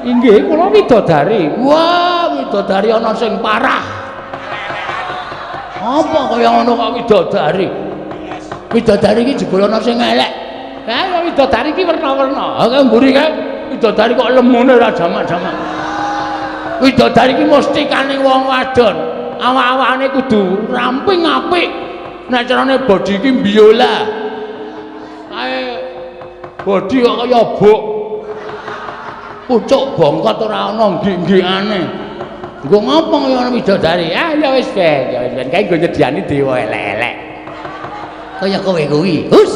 Inggih, kula widodari. Wah, widodari ana sing parah. Apa kaya ngono kok widodari? Widodari iki jebul ana sing elek. Lah widodari iki werna-werna. Ha kae mburi kae widodari kok lemune ora jamak-jamak. Widodari iki mustikane wong wadon. Awak-awakane kudu ramping apik. Nek carane body iki biola. Kae body kok kaya buk. Pucuk bongkot ora ana nggik-nggikane. Nggo ngopo kaya ana widodari? Ah ya wis ben, ya wis ben kae nggo nyediani dewa elek-elek. Kaya kowe kuwi. Hus.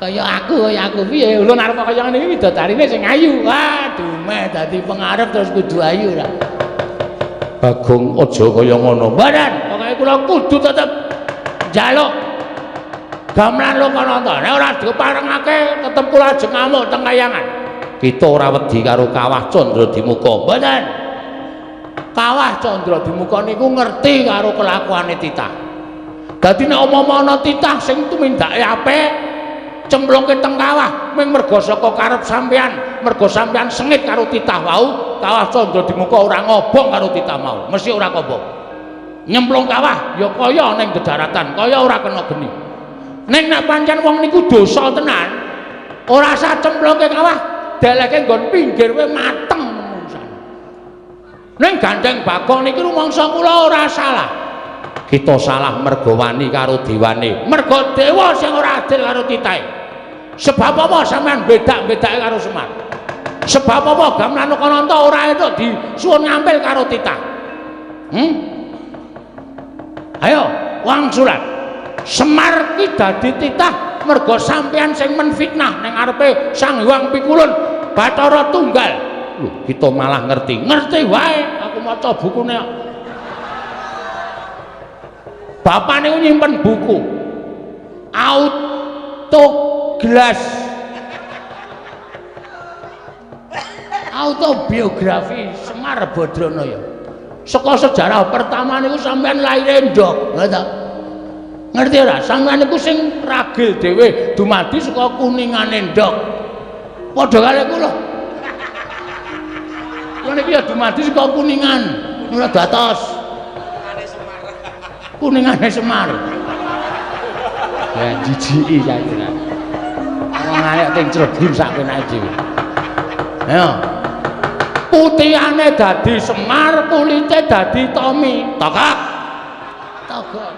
Kaya aku piye ulun arep kaya ngene iki widodarine sing ayu. Wah, dumeh dadi pengarep terus kudu ayu ra. Bagong aja kaya ngono. Mboten, pokoke kula kudu tetep njaluk gamelan Lokananta. Nek ora diparengake tetep kula ajeng ngamuk teng kayangan. Kita ora wedi karo Kawah Candradimuka. Mboten. Kawah Candradimuka niku ngerti karo kelakuane titah. Dadi nek umpama ana titah sing tumindake apik, cemplungke teng kawah ming merga saka karep sampean, merga sampean sengit karo titah wau, Kawah Candradimuka ora ngobong karo titah mau, mesti ora kobong. Nyemplung kawah ya kaya ning dedaratan, kaya ora kena geni. Ning nek pancen wong niku dosa tenan, ora usah cemplungke kawah, deleke nggon pinggir wae mateng menungsan. Ning gandeng Bagong niki rumangsa kula ora salah. Kita salah merga wani karo dewane. Merga dewa sing ora adil karo titahe. Sebab apa sampean bedak-bedake karo Semar? Sebab apa gamelan Lokananta ora entuk disuwun ngampil karo titah? Ayo, wangsulan. Semar ki dadi titah merga sampean sing menfitnah ning ngarepe Sang Hyang Pikulun Bathara Tunggal. Lho, kita malah ngerti. Ngerti wae, aku maca bukune. Bapak niku nyimpen buku Autoglass Autobiografi Semar Badranaya. Saka sejarah pertama niku sampean lahir ndok, ngerti ta? Ngerti ora? Sampean niku sing ragil dhewe dumadi saka kuningane ndok. Padha karo kula. Kula niki ya dumadi saka kuningan, ora datos. Kuningane Semar. Ya jijiki saiki. Wong arek teng Cirebon sak penake dhewe. Ayo. Putihane dadi Semar, kulite dadi Tommy. Togok. Togok.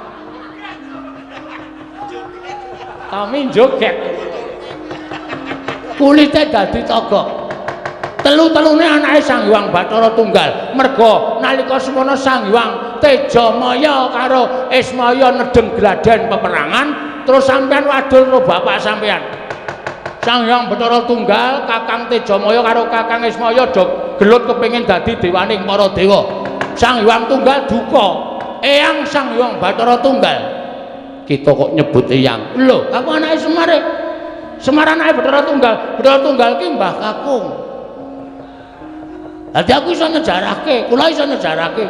Tommy joget. Kulite dadi togok. Telu-telune anake Sang Hyang Bathara Tunggal. Merga nalika semono Sang Hyang Tejamaya karo Ismaya nedeng gladen peperangan, terus sampean wadul karo bapak sampean. Sang Hyang Bathara Tunggal, Kakang Tejamaya karo Kakang Ismaya do gelut kepengin dadi dewaning para dewa. Sang Hyang Tunggal duka, eyang Sang Hyang Bathara Tunggal. Kita kok nyebut eyang. Lho, aku anake Semar. Semar anake Bathara Tunggal. Bathara Tunggal ki Mbah Kakung. Dadi aku iso nyejarahke, kula iso nyejarahke.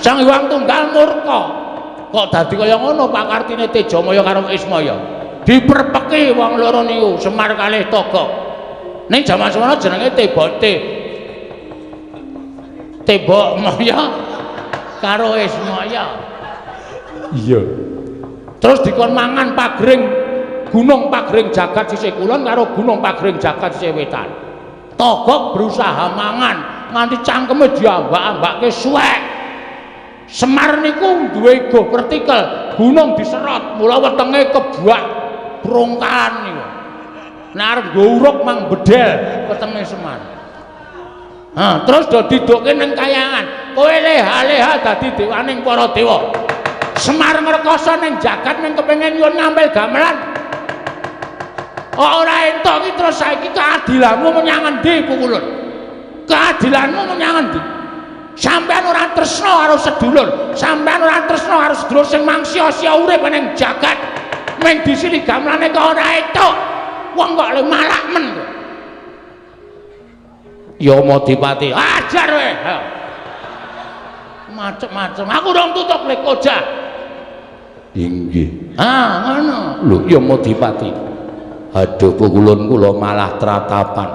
Sang Hyang Tunggal murka. Kok dadi kaya ngono pakartine Tejamaya karo Ismaya. Diperpeki wong loro niku, Semar kalih Togok. Ning jaman semono jenenge Tebote. Tebok Maya karo Ismaya. Iya. Terus dikon mangan pagring Gunung Pagring Jagat sisih kulon karo Gunung Pagring Jagat sisih wetan. Togok berusaha mangan nganti cangkeme diambak-ambake suwek. Semar niku duwe ego vertikal, gunung diserot, mula wetenge kebak brongkalan niku. Nek arep nggo uruk mang bedel wetenge Semar. Ha, terus do didukke ning kayangan. Kowe leha-leha dadi dewaning para dewa. Semar ngrekoso ning jagat ning kepengin nyuwun ngampil gamelan. Kok ora entuk iki terus saiki keadilanmu menyang endi Pukulun? Keadilanmu menyang endi? Sampeyan ora tresna karo sedulur, sampeyan ora tresna karo sedulur sing mangsia-sia urip ning jagat. Mung disili gamelane kok ora entuk. Wong kok le malak men kok. Yamadipati, ajar kowe. Macem-macem. Aku rong tutup le koja. Inggih. Ah, ngono. Lho, Yamadipati. Aduh, Pukulun kula malah tratapan.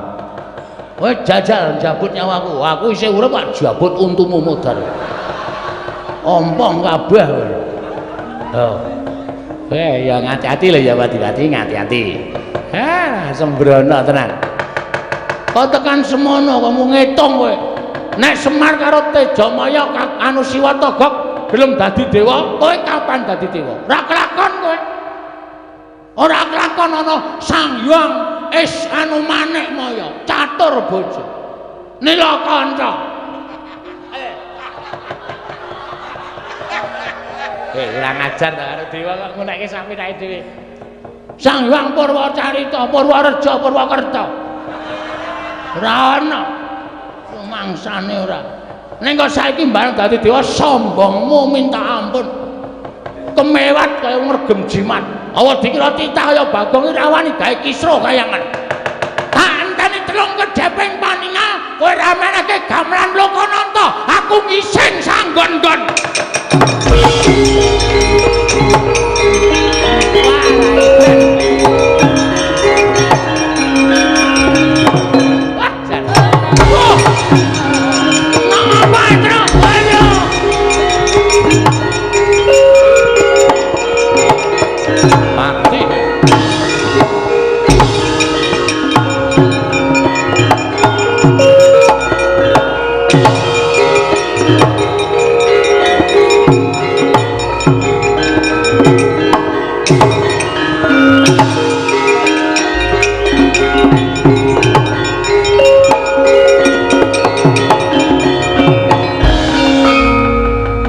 Kowe jajal jabut nyawaku. Aku isih urip kok jabut untumu modar. Ompong kabeh kowe. Oh. Ya ngati-ati lho Yamadipati, ngati-ati. Ha, sembrono tenan. Kok tekan semono kamu ngitung kowe. Nek Semar karo Tejamaya anu Siwa Togok gelem dadi dewa, kowe kapan dadi dewa? Ora kelakon kowe. Ora kelakon ana Sang Hyang is anu manik maya, catur bojo. Nila kanca. Ora ngajar ta karo dewa kok ngunekke sampeyan dhewe. Sang Hyang Purwacarita, Purwareja, Purwakerta. Ora ana mangsane ora. Ning kok saiki bareng dadi dewa sombongmu minta ampun. Kemewat kaya ngregem jimat. Awa dikira titah kaya Bagong ora wani gawe kisruh kayangan. Tak enteni telung kedheping paningal kowe ramenake gamelan Lokananta, aku ngising sanggon-nggon. Wah, jan. Wah. Napa, Truk? Ayo. Mati.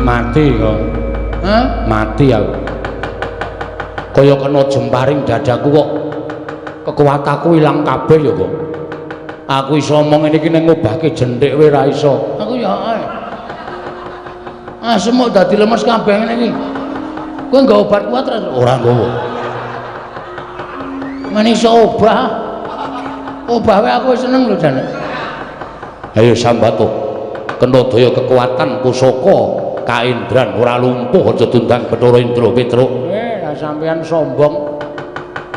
Mati kok. Hah? Mati aku. Kaya kena jemparing dadaku kok kekuatanku ilang kabeh ya kok. Aku iso omong ngene iki ning ngobahke jenthik kowe ora iso. Aku ya ae. Ah semuk dadi lemes kabeh ngene iki. Kowe nggawa obat kuat ora? Ora nggawa. Men iso obah. Obah wae aku wis seneng lho jane. Ayo sambato. Kena daya kekuatan pusaka kaindran ora lumpuh aja tundang Bathara Indra Petruk. Lah sampeyan sombong.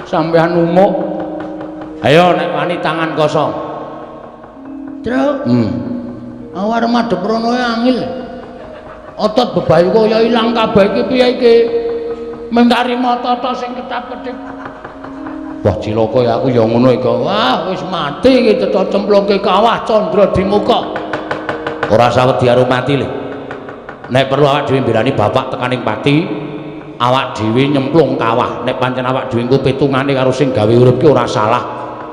Sampeyan umuk. Ayo nek wani tangan kosong. Truk. Aku arep madhep rono angil. Otot bebayu kaya ilang kabeh iki piye iki? Mengkari mata tok sing ketap-ketip. Wah cilaka ya aku ya ngono iki. Wah wis mati iki cetha cemplungke kawah candra di muka. Ora usah wedi karo mati le. Nek perlu awak dhewe mbelani bapak tekaning pati, awak dhewe nyemplung kawah. Nek pancen awak dhewe engko pitungane karo sing gawe urip ki ora salah.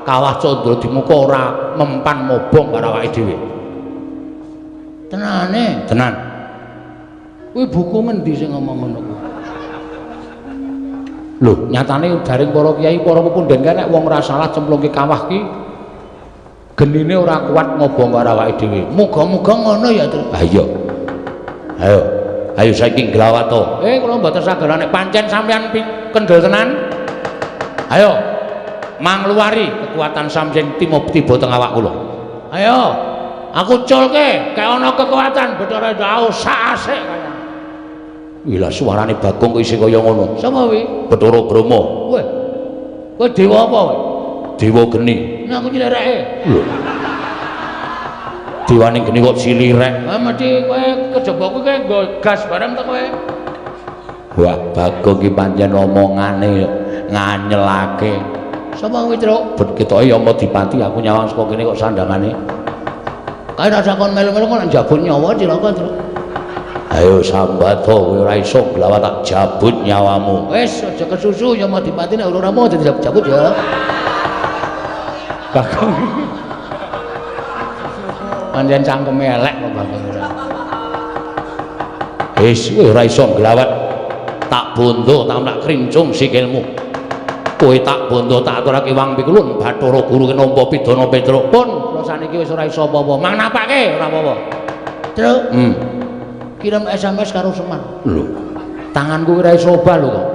Kawah candra di muka ora mempan mobong karo awake dhewe. Tenane? Tenan. Kuwi buku ngendi sing ngomong ngono kuwi? Lho, nyatane jaring para kiai, para pepundhen kae nek wong ora salah cemplungke kawah ki genine ora kuat ngobong karo awake dhewe. Muga-muga ngono ya, Tru. Ha iya. Ayo, ayo saiki nglawato. Kula mboten saged nek pancen sampeyan kendel tenan. Ayo, mangluwari kekuatan sampeyan tiba teng awak kula. Ayo, aku culke, kaya ana kekuatan Bathara Indra sak asik kaya. Wih lah suarane Bagong kok isih kaya ngono. Sapa kuwi? Bathara Brahma. Weh. Kowe dewa apa kowe? Dewa geni. Nah aku cilireke. Lho. Dewane geni kok cilirek. Lah mesti kowe kejaba kuwi kowe nggo gas bareng to kowe. Wah, Bagong ki pancen omongane nganyelake. Sapa kuwi, Truk? Bet ketoke Yamadipati aku nyawang saka kene kok sandangane. Kae rasa kon melu-melu kok njabut nyawa cilaka, Truk. Ayo sambato kowe ora iso glawat tak jabut nyawamu. Wis aja kesusu Yamadipati nek ora mau dijabut-jabut ya. Bagong. Pancen cangkeme elek kok Bagong ora. Wis kowe ora iso nglawat. Tak bondo tak krincung sikilmu. Kowe tak bondo tak aturake wang pikulun Bathara Guru nampa pidana Petruk. Pun kula saniki wis ora iso apa-apa. Mang napake ora apa-apa. Truk. Kirim SMS karo Semar. Lho. Tanganku ora iso obah lho kok.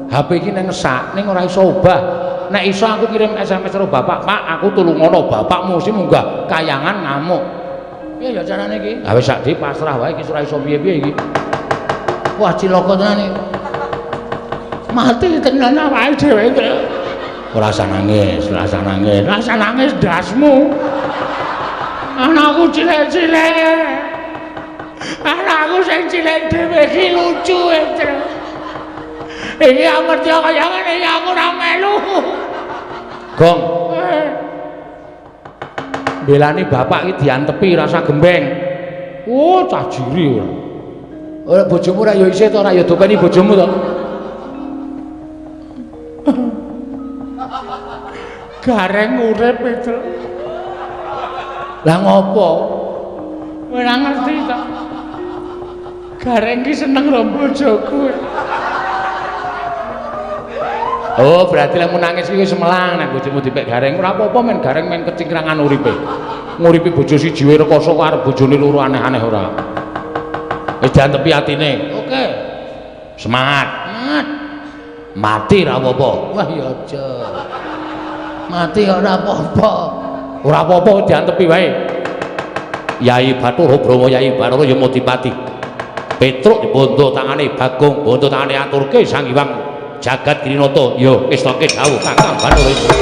HP iki nang ngesak ning ora iso obah. Nek iso aku kirim SMS karo bapak, "Pak, aku tulungono bapakmu sing munggah kayangan ngamuk." Piye ya carane iki? Ha wis sak pasrah wae iki ora iso piye-piye iki. Wah, cilaka tenan iki. Mati tenan awake dhewe iki. Ora usah nangis, ora usah nangis. Ora usah nangis ndasmu. Anakku cilik-cilik. Anakku sing cilik dhewe iki lucu e. Iki amerta kaya ngene ya aku ora melu. Gong. Belani bapak iki diantepi rasa gembeng. Oh, cah jiri ora. Ora bojomu ora ya isih to ora ya dopeni bojomu to. Gareng urip itu. Lah ngopo? Ora ngerti to. Gareng ki seneng karo bojoku. Oh, berarti lek nangis iki wis melang nek bojomu dipek gareng. Ora apa-apa men gareng men kecingkrangan uripe. Nguripi bojo siji wae rekoso kok arep bojone loro aneh-aneh ora. Wis diantepi atine. Oke. Semangat. Semangat. Mati ora apa-apa. Wah ya aja. Mati ora apa-apa. Ora apa-apa diantepi wae. Yai Bathara Brahma Yai Bathara Yamadipati. Petruk dibondo tangane Bagong, bondo tangane aturke Sang Hyang Jagat Girinata. Ya wis toke dawuh Kakang Bathara Indra.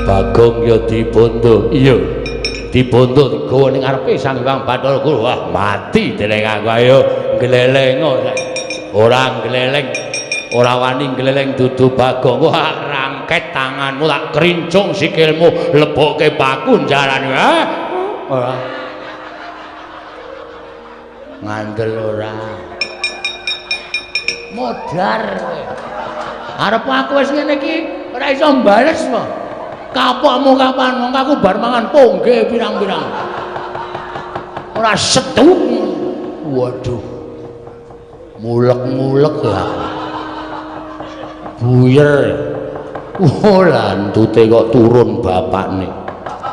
Bagong ya dibondo. Iya. Dibondo digawa ning ngarepe Sang Hyang Bathara Guru. Wah, mati dening aku. Ayo gleleng ora gleleng. Ora wani gleleng dudu Bagong. Wah, rangket tanganmu tak krincung sikilmu, lebokke paku njarane. Ora. Ngandel ora. Modar kowe. Arep aku wis ngene iki ora iso mbales kok. Kapokmu kapan? Wong aku bar mangan pongge pirang-pirang. Ora setu. Waduh. Mulek-mulek ya. Buyer. Oh, lantute kok turun bapakne.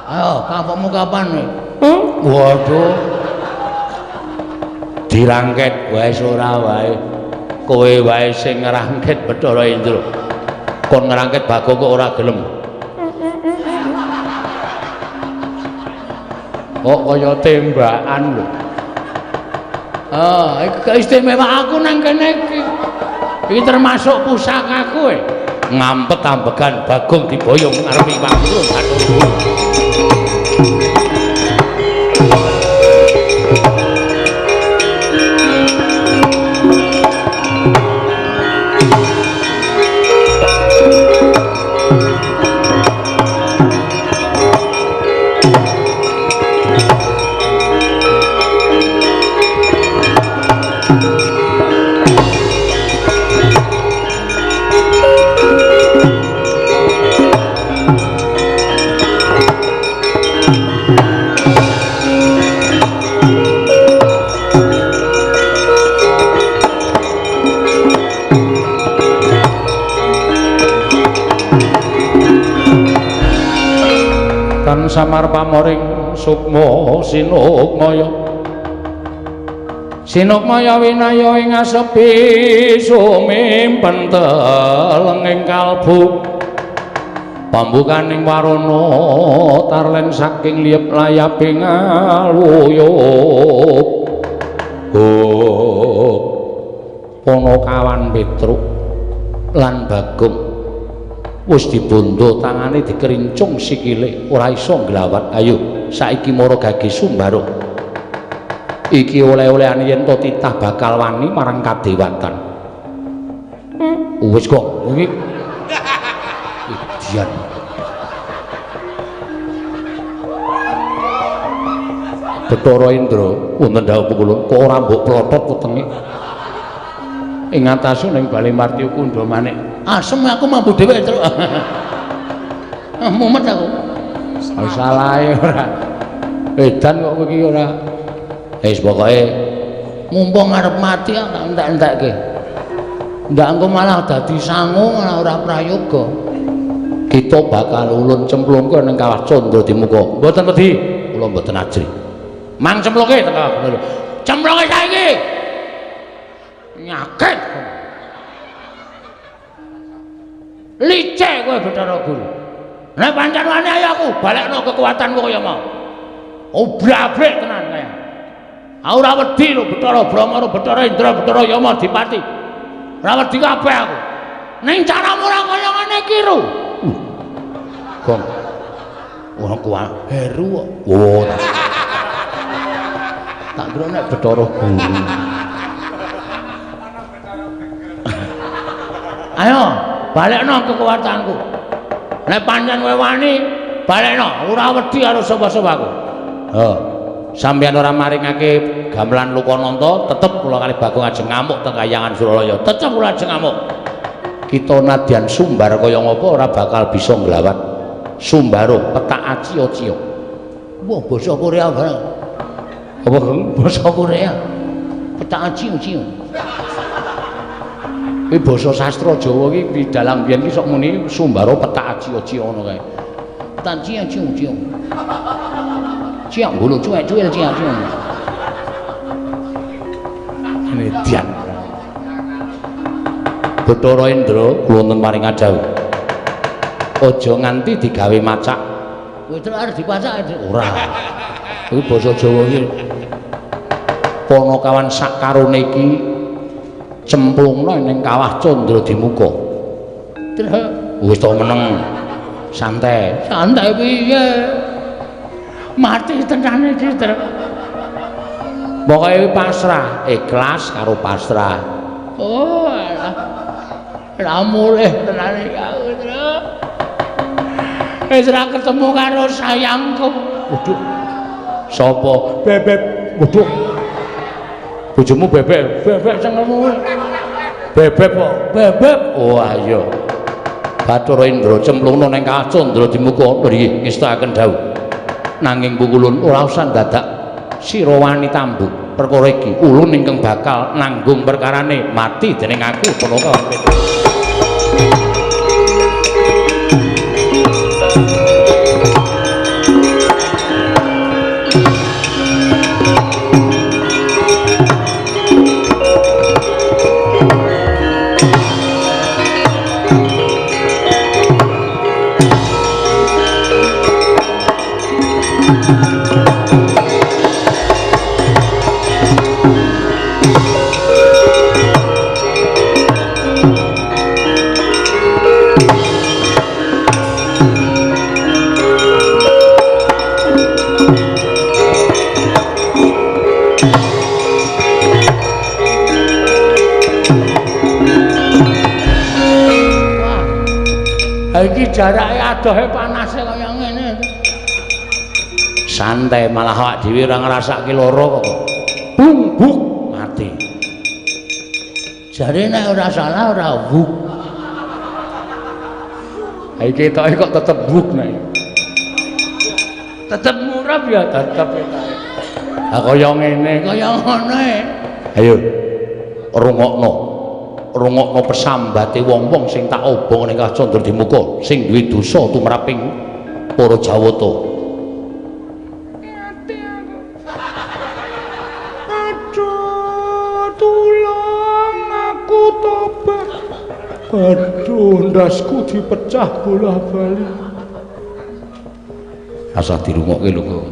Ayo, kapokmu kapan kowe? Waduh. Dirangket wae ora wae. Kowe wae sing ngrangket Bathara Indra. Kon ngrangket Bagong kok ora gelem. Kok kaya tembakan lho. Ah, iki keistimewaan aku nang kene iki. Iki termasuk pusakaku e. Ngampet ambegan Bagong diboyong ngarepe Pak Guru Bathara Guru. Samar pamoring sukma sinukmaya sinukmaya winaya ing asepi sumimpen telenging kalbu pambukaning warana tarlen saking liyep layaping aluyup. Oh, Panakawan Petruk lan Bagong wis dibondo tangane dikerincung sikile ora iso nglawat. Ayo saiki mara gage sumbarung iki oleh-olehane yen to titah bakal wani marang kadewatan. Wis kok iki Dian. Bathara Indra, wonten dawuh kula, kok ora mbok plotot wetenge. Ing atase ning Bale Martya Kundha Manik. Asem aku mampu dhewe, Truk. Mumet aku. Salahe ora. Edan kok kowe iki ora. Wis pokoke mumpung arep mati tak entek-entekke. Ndak engko malah dadi sangu malah ora prayoga. Kita bakal ulun cemplungke ning kawah Candra Dimuka. Mboten wedi, kula mboten ajri. Mang cemplungke teng kawah. Cemplungke saiki. Nyakit. Licik kowe Bathara Guru. Nek pancen wani ayo aku balekno kekuatanku kaya mau. Obrabrik tenan kaya. Aku ora wedi lho Bathara Brahma, Bathara Indra, Bathara Yama Dipati. Ora wedi kabeh aku. Ning caramu ora kaya ngene iki, Ru. Gong. Ora kuwi Heru kok. Oh. Tak kira nek Bathara Guru. Ayo, balekno kekuatanku. Nek pancen kowe wani, balekno. Ora wedi karo sapa-sapa aku. Oh. Sampeyan ora maringake gamelan Lokananta, tetep kula kalih Bagong ajeng ngamuk teng Kayangan Suralaya. Tetep kula ajeng ngamuk. Kita nadyan sumbar kaya ngapa ora bakal bisa nglawan. Sumbaro petak acio-cio. Wah, basa Korea barang. Apa basa Korea? Petak acio-cio. Kuwi basa sastra Jawa iki dalang biyen iki sok muni Sumbaro petak acio-cio ngono kae. Petak acio-cio. Ciak bulu cuek cuil ciak ciak. Ini dian. Bathara Indra kula wonten paring dawuh. Aja nganti digawe macak. Kowe terus arep dipacak ora. Kuwi basa Jawa iki. Panakawan sak karone iki cemplungna ning kawah Candra Dimuka. Terus wis to meneng. Santai. Santai piye? Mati tenan iki, Truk. Pokoke pasrah, ikhlas karo pasrah. Oh, alah. Ora mulih tenan iki aku, Truk. Wis ora ketemu karo sayangku. Waduh. Sapa? Bebek. Waduh. Bojomu bebek. Bebek cengkelmu. Bebek kok. Bebek. Oh, ayo. Bathara Indra cemplungna ning kawah Candra Dimuka. Nggih, ngestakaken dawuh. Nanging pukulun ora usah dadak sira wani tambuk perkara iki. Ulun ingkang bakal nanggung perkarane mati dening aku Panaka. Iki jarake adohe panase kaya ngene. Santai malah awak dhewe ora ngrasake lara kok. Bung buk mati. Jare nek ora salah ora wuk. Ha iki ketoke kok tetep wuk nek. Tetep murab ya tetep ketoke. Ha kaya ngene, kaya ngono e. Ayo rungokno. Rungokno pesambate wong-wong sing tak obong ning Candra Dimuka sing duwe dosa tumraping para Jawata. Ati aku. Aduh, tulung aku tobat. Aduh, ndasku dipecah bola-bali. Asal dirungokke lho kok.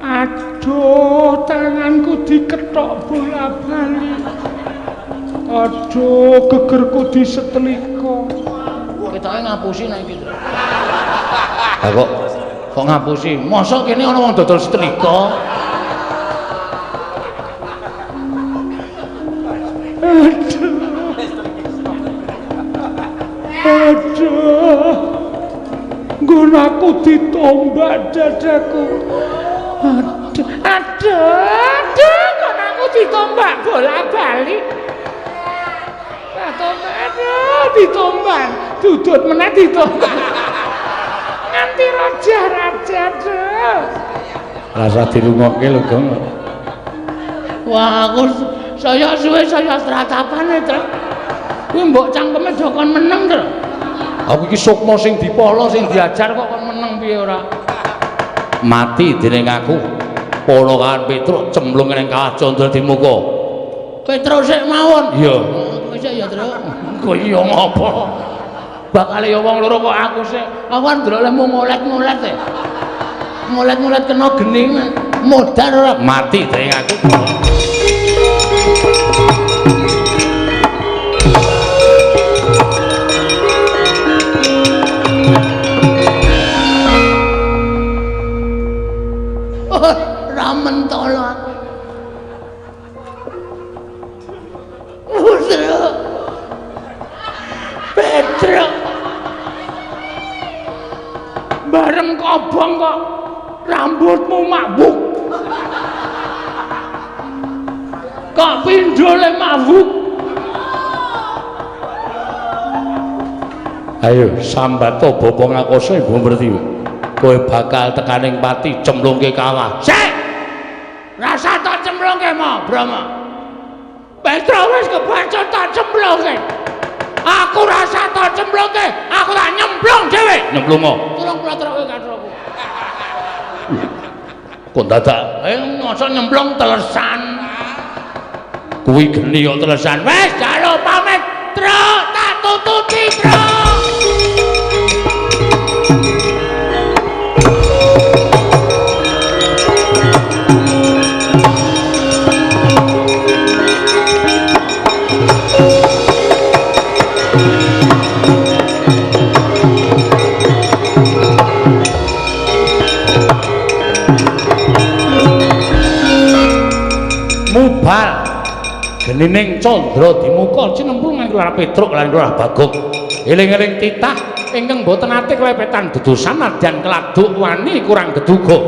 Aduh, tanganku diketok bola-bali. Aduh, gegerku disetelika. Ketoke ngapusi nek iki. Ha kok ngapusi? Mosok kene ana wong dodol setrika? Aduh. Aduh. Nggon aku ditombak dadaku. Aduh, Aduh, aduh, kok aku ditombak bola-bali. Tombak, aduh, ditombak. Dudut meneh ditombak. Nganti raja-raja, aduh. Rasa dirungokke lho, Gong. Wah, aku saya suwe saya tratapane, Truk. Kuwi mbok cangkeme do kon meneng, Truk. Aku iki sukma sing dipala, sing diajar kok kon meneng piye ora? Mati dening aku. Pala kan Petruk cemplung ning kawah Candra Dimuka. Petruk sik mawon. Iya. Kowe sik ya, Truk. Kowe iya ngopo? Bakale ya wong loro kok aku sik. Aku kan ndelok lemu ngolet-ngolet e. Ngolet-ngolet kena geni modar ora mati dening aku. Ora mentolo aku. Putra. Petruk. Bareng kobong kok rambutmu mabuk. Kok pindhole mabuk. Ayo sambato bapa ngakoso Ibu Pertiwi. Kowe bakal tekaning pati cemplungke kawah. Sik. Rasa tak cemplungke mo, Brahma. Petruk wis kebacut tak cemplungke. Aku rasa tak cemplungke, aku tak nyemplung dhewe. Nyemplungo. Tulung kula troke katroku. Kok dadak mosok nyemplung telesan. Kuwi geni kok telesan. Wis jaluk pamit, Truk, tak tututi, Truk. Mubal genining Candra Dimuka cinempul nang Lurah Petruk lan Lurah Bagong. Eling-eling titah ingkang boten ate klepetan dudusan nadyan keladuk wani kurang geduga.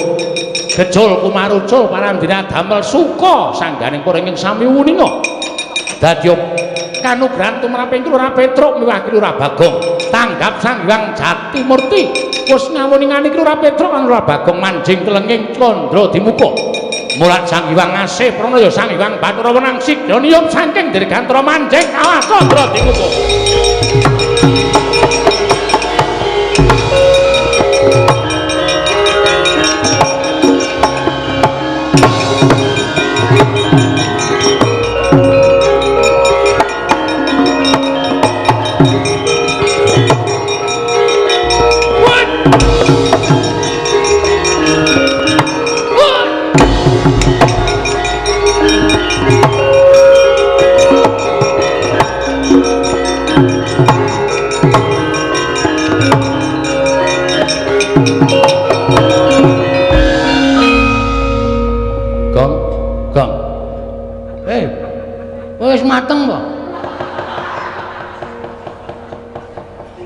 Gejul kumarucul parandina damel suka sangganing para ingkang sami wuninga. Dadya kanugrahan tumraping Lurah Petruk miwah Lurah Bagong. Tanggap Sang Hyang Jatimurti wis ngawuningani Lurah Petruk lan Lurah Bagong manjing telenging Candra Dimuka. Mulat Sang Hyang Asih Pranaya Sang Hyang Bathara Wenang Sigra niyup saking dirgantara manjing kawah Candra Dimuka. Gong, gong. Wis mateng po?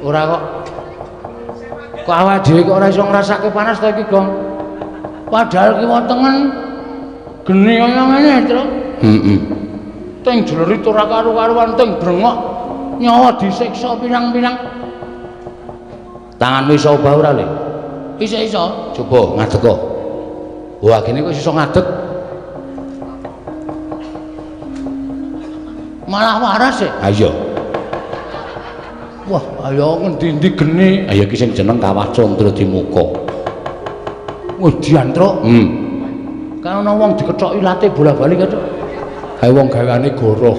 Ora kok. Kok awak dhewe kok ora iso ngrasake panas to iki, Gong? Padahal kiwa tengen geni kaya ngene, Truk. Heeh. Teng jlerit ora karu-karuan, teng brengok nyawa disiksa pirang-pirang. Tanganmu iso obah ora, Le? Iso-iso. Coba ngadeg kok. Wah, gene kok iso ngadeg. Malah waras ya? Ayo. Wah, ayo ngendi-endi geni. Ayo iki sing jeneng Kawah Candra Dimuka. Ujian, Truk. Kan ana wong dikethoki late bola-bali kae, Truk. Kae wong gaweane goroh.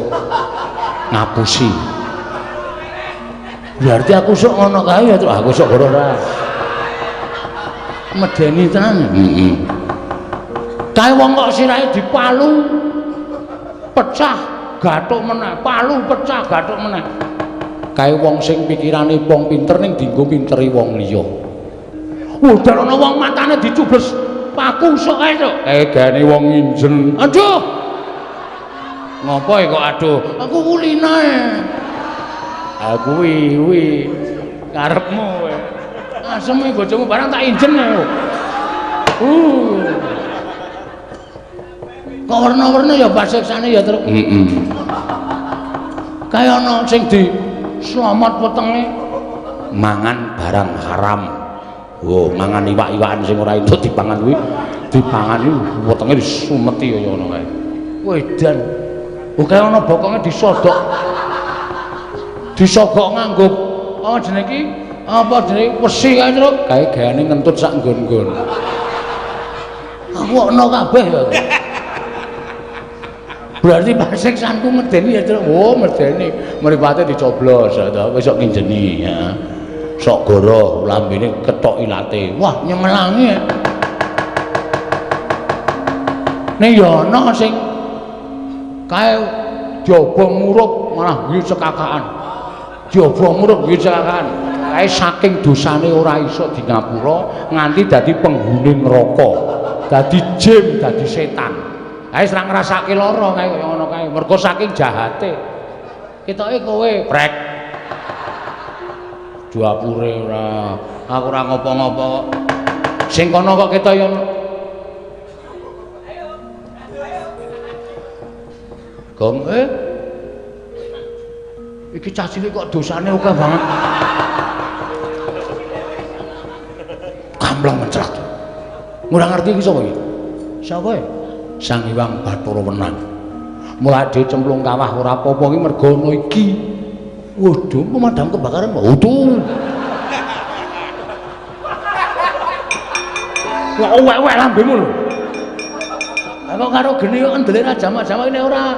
Ngapusi. Berarti aku sok ngono kae ya, Truk. Aku sok goroh ora. Medeni tenan. Heeh. Kae wong kok sirahe dipalu pecah gathuk meneh, palu pecah gathuk meneh. Kae wong sing pikirane wong pinter ning dienggo pinteri wong liya. Udah ana wong matane dicubles paku sok kae, Truk. Kae gane wong nginjen. Aduh. Ngopo kok aduh? Aku kulina e. Ah kuwi kuwi karepmu kowe. Asem bojomu barang tak injen. Kok werna-werna ya pasiksane ya, Truk? Heeh. Kae ana sing di slamet wetenge mangan barang haram. Oh, mangan iwak-iwakan sing ora entuk dipangan kuwi dipangan iki wetenge disumeti kaya ngono kae. Wedan. Oh, kae ana bokonge disodok. Disogok nganggo apa jenenge iki? Apa jenenge wesi kae, Truk? Kae gaweane ngentut sak nggon-nggon. Aku ana kabeh ya. Berarti pasiksanku medeni ya, Truk. Oh, medeni. Mripate dicoblos ta, wis sok nginjeni ya. Sok goroh lambene ketok ilate. Wah, nyemelangi. Ning ya ana sing kae diobong murup malah guyu cekakaan. Diobong murup guyu cekakaan. Kae saking dosane ora iso di ngapura nganti dadi penghuni neraka. Dadi jin, dadi setan. Kae wis ora ngrasake lara kae kaya ngono kae. Mergo saking jahate. Ketoke kowe prek. Dapure ora, aku ora ngopo-ngopo. Sing kono kok ketok ya Gong iki cah cilik kok dosane akeh banget. Kamlang mencrat. Ora ngerti iki sapa iki? Sapa ya? Sang Hyang Bathara Wenang. Mulai dhewe cemplung kawah ora apa-apa iki mergo ana iki. Waduh, pemadam kebakaran. Waduh. Wah, wek-wek lambemu lho. Lah kok karo geni kok endele ra jamak-jamak ini ora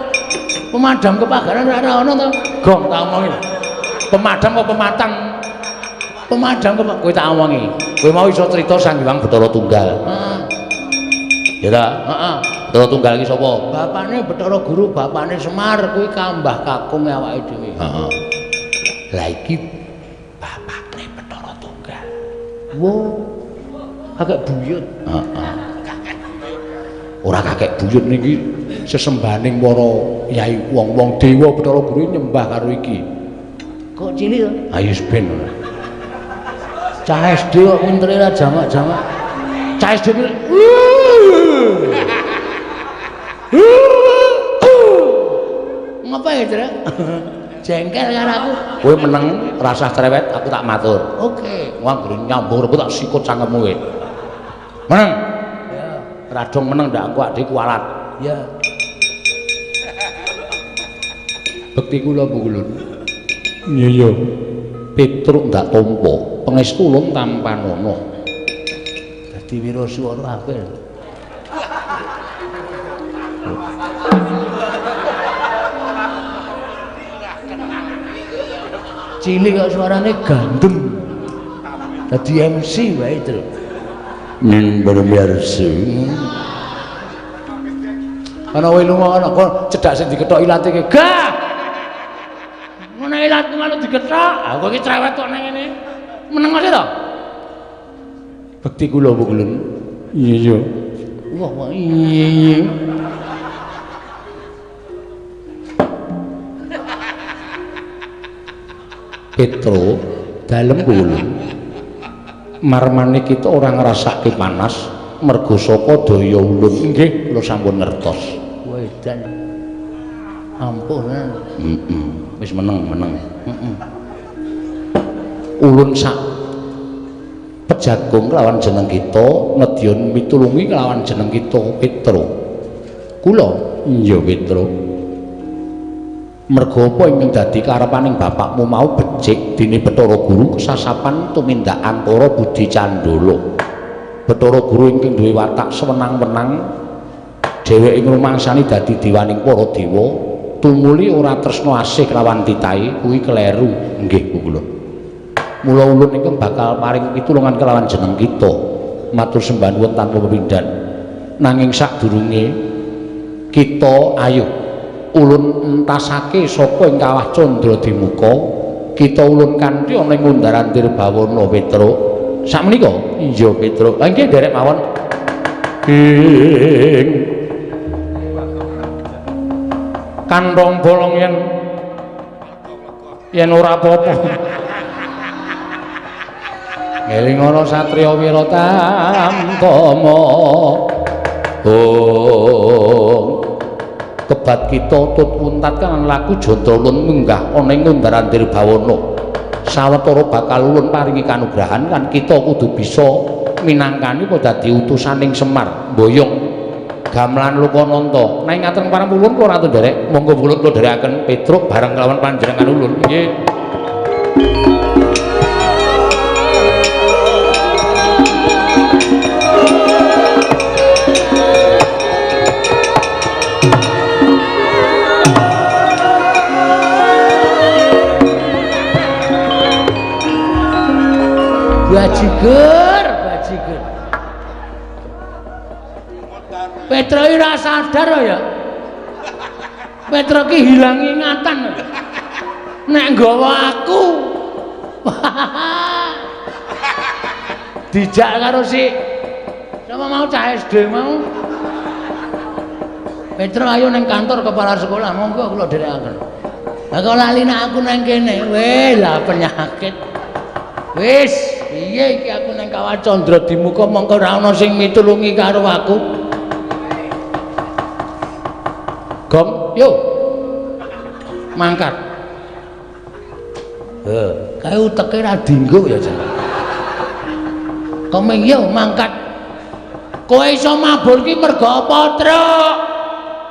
pemadam kebakaran ora ana to. Gong tak omongi. Pemadam apa pematang? Pemadam kebakaran kowe tak omongi. Kowe mau iso crita Sang Hyang Bathara Tunggal. Heeh. Ya ta? Heeh. Bathara Tunggal iki sapa? Bapakne Bathara Guru, bapakne Semar kuwi kambah kakung awake dhewe. Heeh. Lah iki bapakne Bathara Tunggal. Wo. Kakek buyut. Heeh. Ora kakek buyut niki sesembahaning para yai wong-wong dewa Bathara Guru nyembah karo iki. Kok cilik to? Ayo ben ora. Cah SD kok pintere ra jamak-jamak. Cah SD kuwi ngapa ya, Truk? Jengkel karo aku. Kowe meneng, rasah cerewet, aku tak matur. Oke. Wah, anggere nyambung rembug tak sikut cangkemmu kowe. Meneng. Ya. Radong meneng ndak aku adhe kualat. Ya. Bekti kula Bu Ulun. Iya iya. Petruk ndak tampa, pangestu ulun tampanana. Dadi wiraswara apik. Cilik kok suarane gandeng. Dadi MC wae, Truk. Ning bermiarsa. Ana wae lunga ana kok cedhak sing dikethok ilate ki. Gah. Ngono ilatku malu dikethok. Aku iki cerewet kok nang ngene. Meneng aja to? Bekti kula Bu Ulun. Iya iya. Wah, wah iya iya. Petro dalem ulun. Marmane kita ora ngrasake panas mergo saka daya ulun. Nggih, kula sampun ngertos. Wedan. Ampun. Heeh. Wis meneng, meneng. Heeh. Ulun sak pejagung kelawan jeneng kita nedya mitulungi kelawan jeneng kita Petro. Kula iya Petro. Mergo apa ingkang dadi karepaning bapakmu mau becik dene Bathara Guru kesasapan tumindak angkara budi candala. Bathara Guru ingkang duwe watak sewenang-wenang dheweke ngrumangsani dadi dewaning para dewa tumuli ora tresna asih kelawan titahe kuwi kleru. Nggih Bu kula. Mula ulun ingkang bakal paring pitulungan kelawan jeneng kita matur sembah nuwun tanpa pepindhan. Nanging sadurunge kita ayo ulun entasake saka ing kawah Candra Dimuka kita ulun kanthi ana ing undar-andir bawana Petruk. Sakmenika? Iya Petruk. Ha nggih nderek mawon. Ing kantong bolong yen yen ora apa-apa. Ngeling ana satriya wira tamtama. Oh. Bebat kita tut untat kan laku jandra ulun munggah ana ing Undar-andir bawana. Sawetara bakal ulun paringi kanugrahan lan kita kudu bisa minangkani apa dadi utusaning Semar mboyong gamelan Lokananta. Nek ngaten parang ulun kula ratu nderek, monggo ulun kula nderekaken Petruk bareng kelawan panjenengan ulun. Nggih. Bajigur, bajigur. Petro iki ora sadar ya. Petro ki hilang ingatan. Nek nggawa aku. Dijak karo si sapa mau cah SD mau. Petro ayo nang kantor kepala sekolah, monggo kula dherekaken. Lah kok lali nek aku nang kene. Weh, lah penyakit. Wis, piye iki aku nang Kawah Candra Dimuka mongko ora ana sing mitulungi karo aku. Gong, yo. Mangkat. Heh, kae uteke ra dinggo ya jan. Komeng yo mangkat. Kowe iso mabur ki mergo apa, Truk?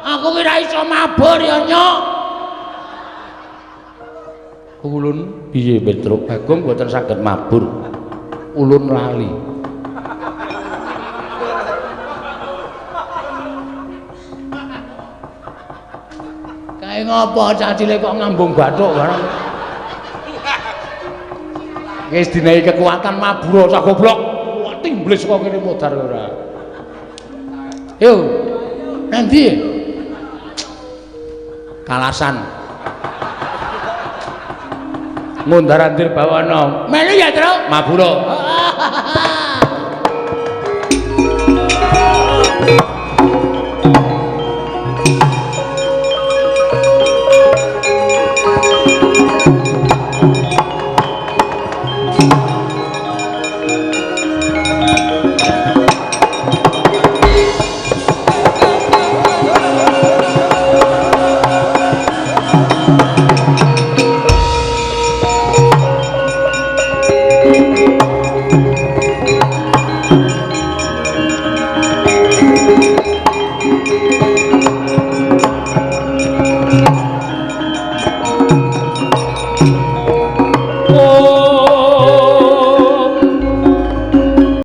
Aku ki ra iso mabur ya, Nyok. Ulun piye Petruk? Bagong mboten saged mabur. Ulun lali. Kae ngopo cah cilik kok ngambung bathuk barang. Wis dinehi kekuatan mabur cah goblok. Timblis kok kene modar ora. Yo. Nanti Kalasan. Ngundar-andir bawana. Melu ya, Truk? Mabura.